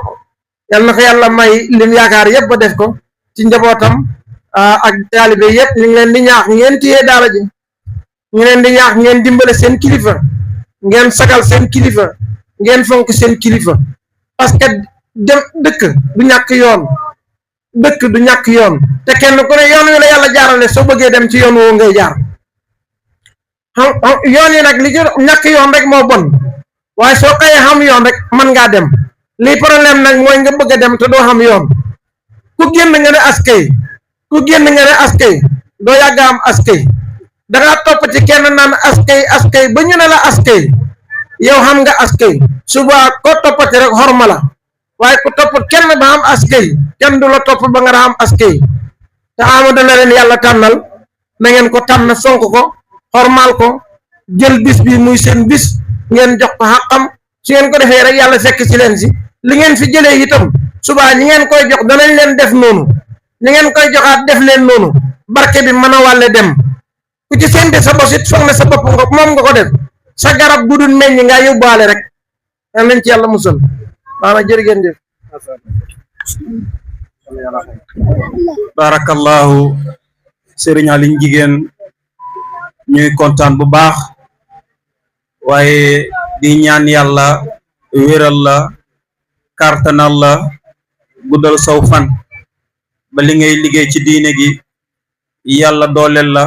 yal na ko yàlla may lim yaakaar yëpp ba def ko ci njabootam ak taalibe yëpp ñu ngi leen di ñaax ngeen téye daara ji ñu leen di ñaax ngeen dimbale seen kilifa ngeen sagal seen kilifa ngeen fonk seen kilifa parce que dem dëkk du ñàkk yoon te kenn ku ne yoon wi la yàlla jaarale soo bëggee dem ci yoon woo ngay jaar yoon yi nag li ci ñàkk yoon rek moo bon waaye soo xëyee xam yoon rek mën ngaa dem lii problème nag mooy nga bëgg a dem te doo xam yoon ku génn nga ne askay doo yàgg am askay dangaa topp ci kenn naan askay ba ñu ne la askay yow xam nga askay suba ko toppati rek xorma la waaye ku topp kenn ba am askay kenn du la topp ba nga am askay te Amadou na leen yàlla tànnal na ngeen ko tànn fonk ko xormaal ko jël bis bi muy seen bis ngeen jox ko xàqam su ngeen ko defee rek yàlla fekk ci leen si li ngeen fi jëlee itam subaa ñi ngeen koy jox danañ leen def noonu ñi ngeen koy joxaat def leen noonu barke bi mën a wàlle dem ku ci sénte sa bos it foog ne sa bopp nga moom nga ko def sa garab bu dul meññ nga yóbbaale rek yal nañ ci yàlla musal maanaam jërëgeen jëf barakallahu sëriñ Aliou jigéen ñuy kontaan bu baax waaye di ñaan yàlla wéral la kartanal la guddal saw fan ba li ngay liggéey ci diine gi yàlla dooleel la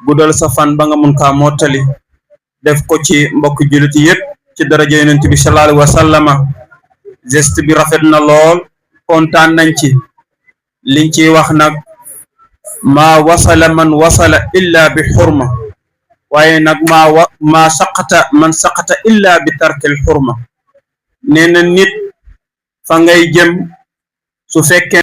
guddal sa fan ba nga mun kaa mottali def ko ci mbokk jullit yépp ci daraja yonent bi sallallahu alayhi wa sallama geste bi rafet na lool kontaan nañ ci liñ ciy wax nag maa wasala man wasala illa bi xurma waaye nag maa saqata man saqata illa bi tarkil xurma nee na nit fa ngay jëm su fekkee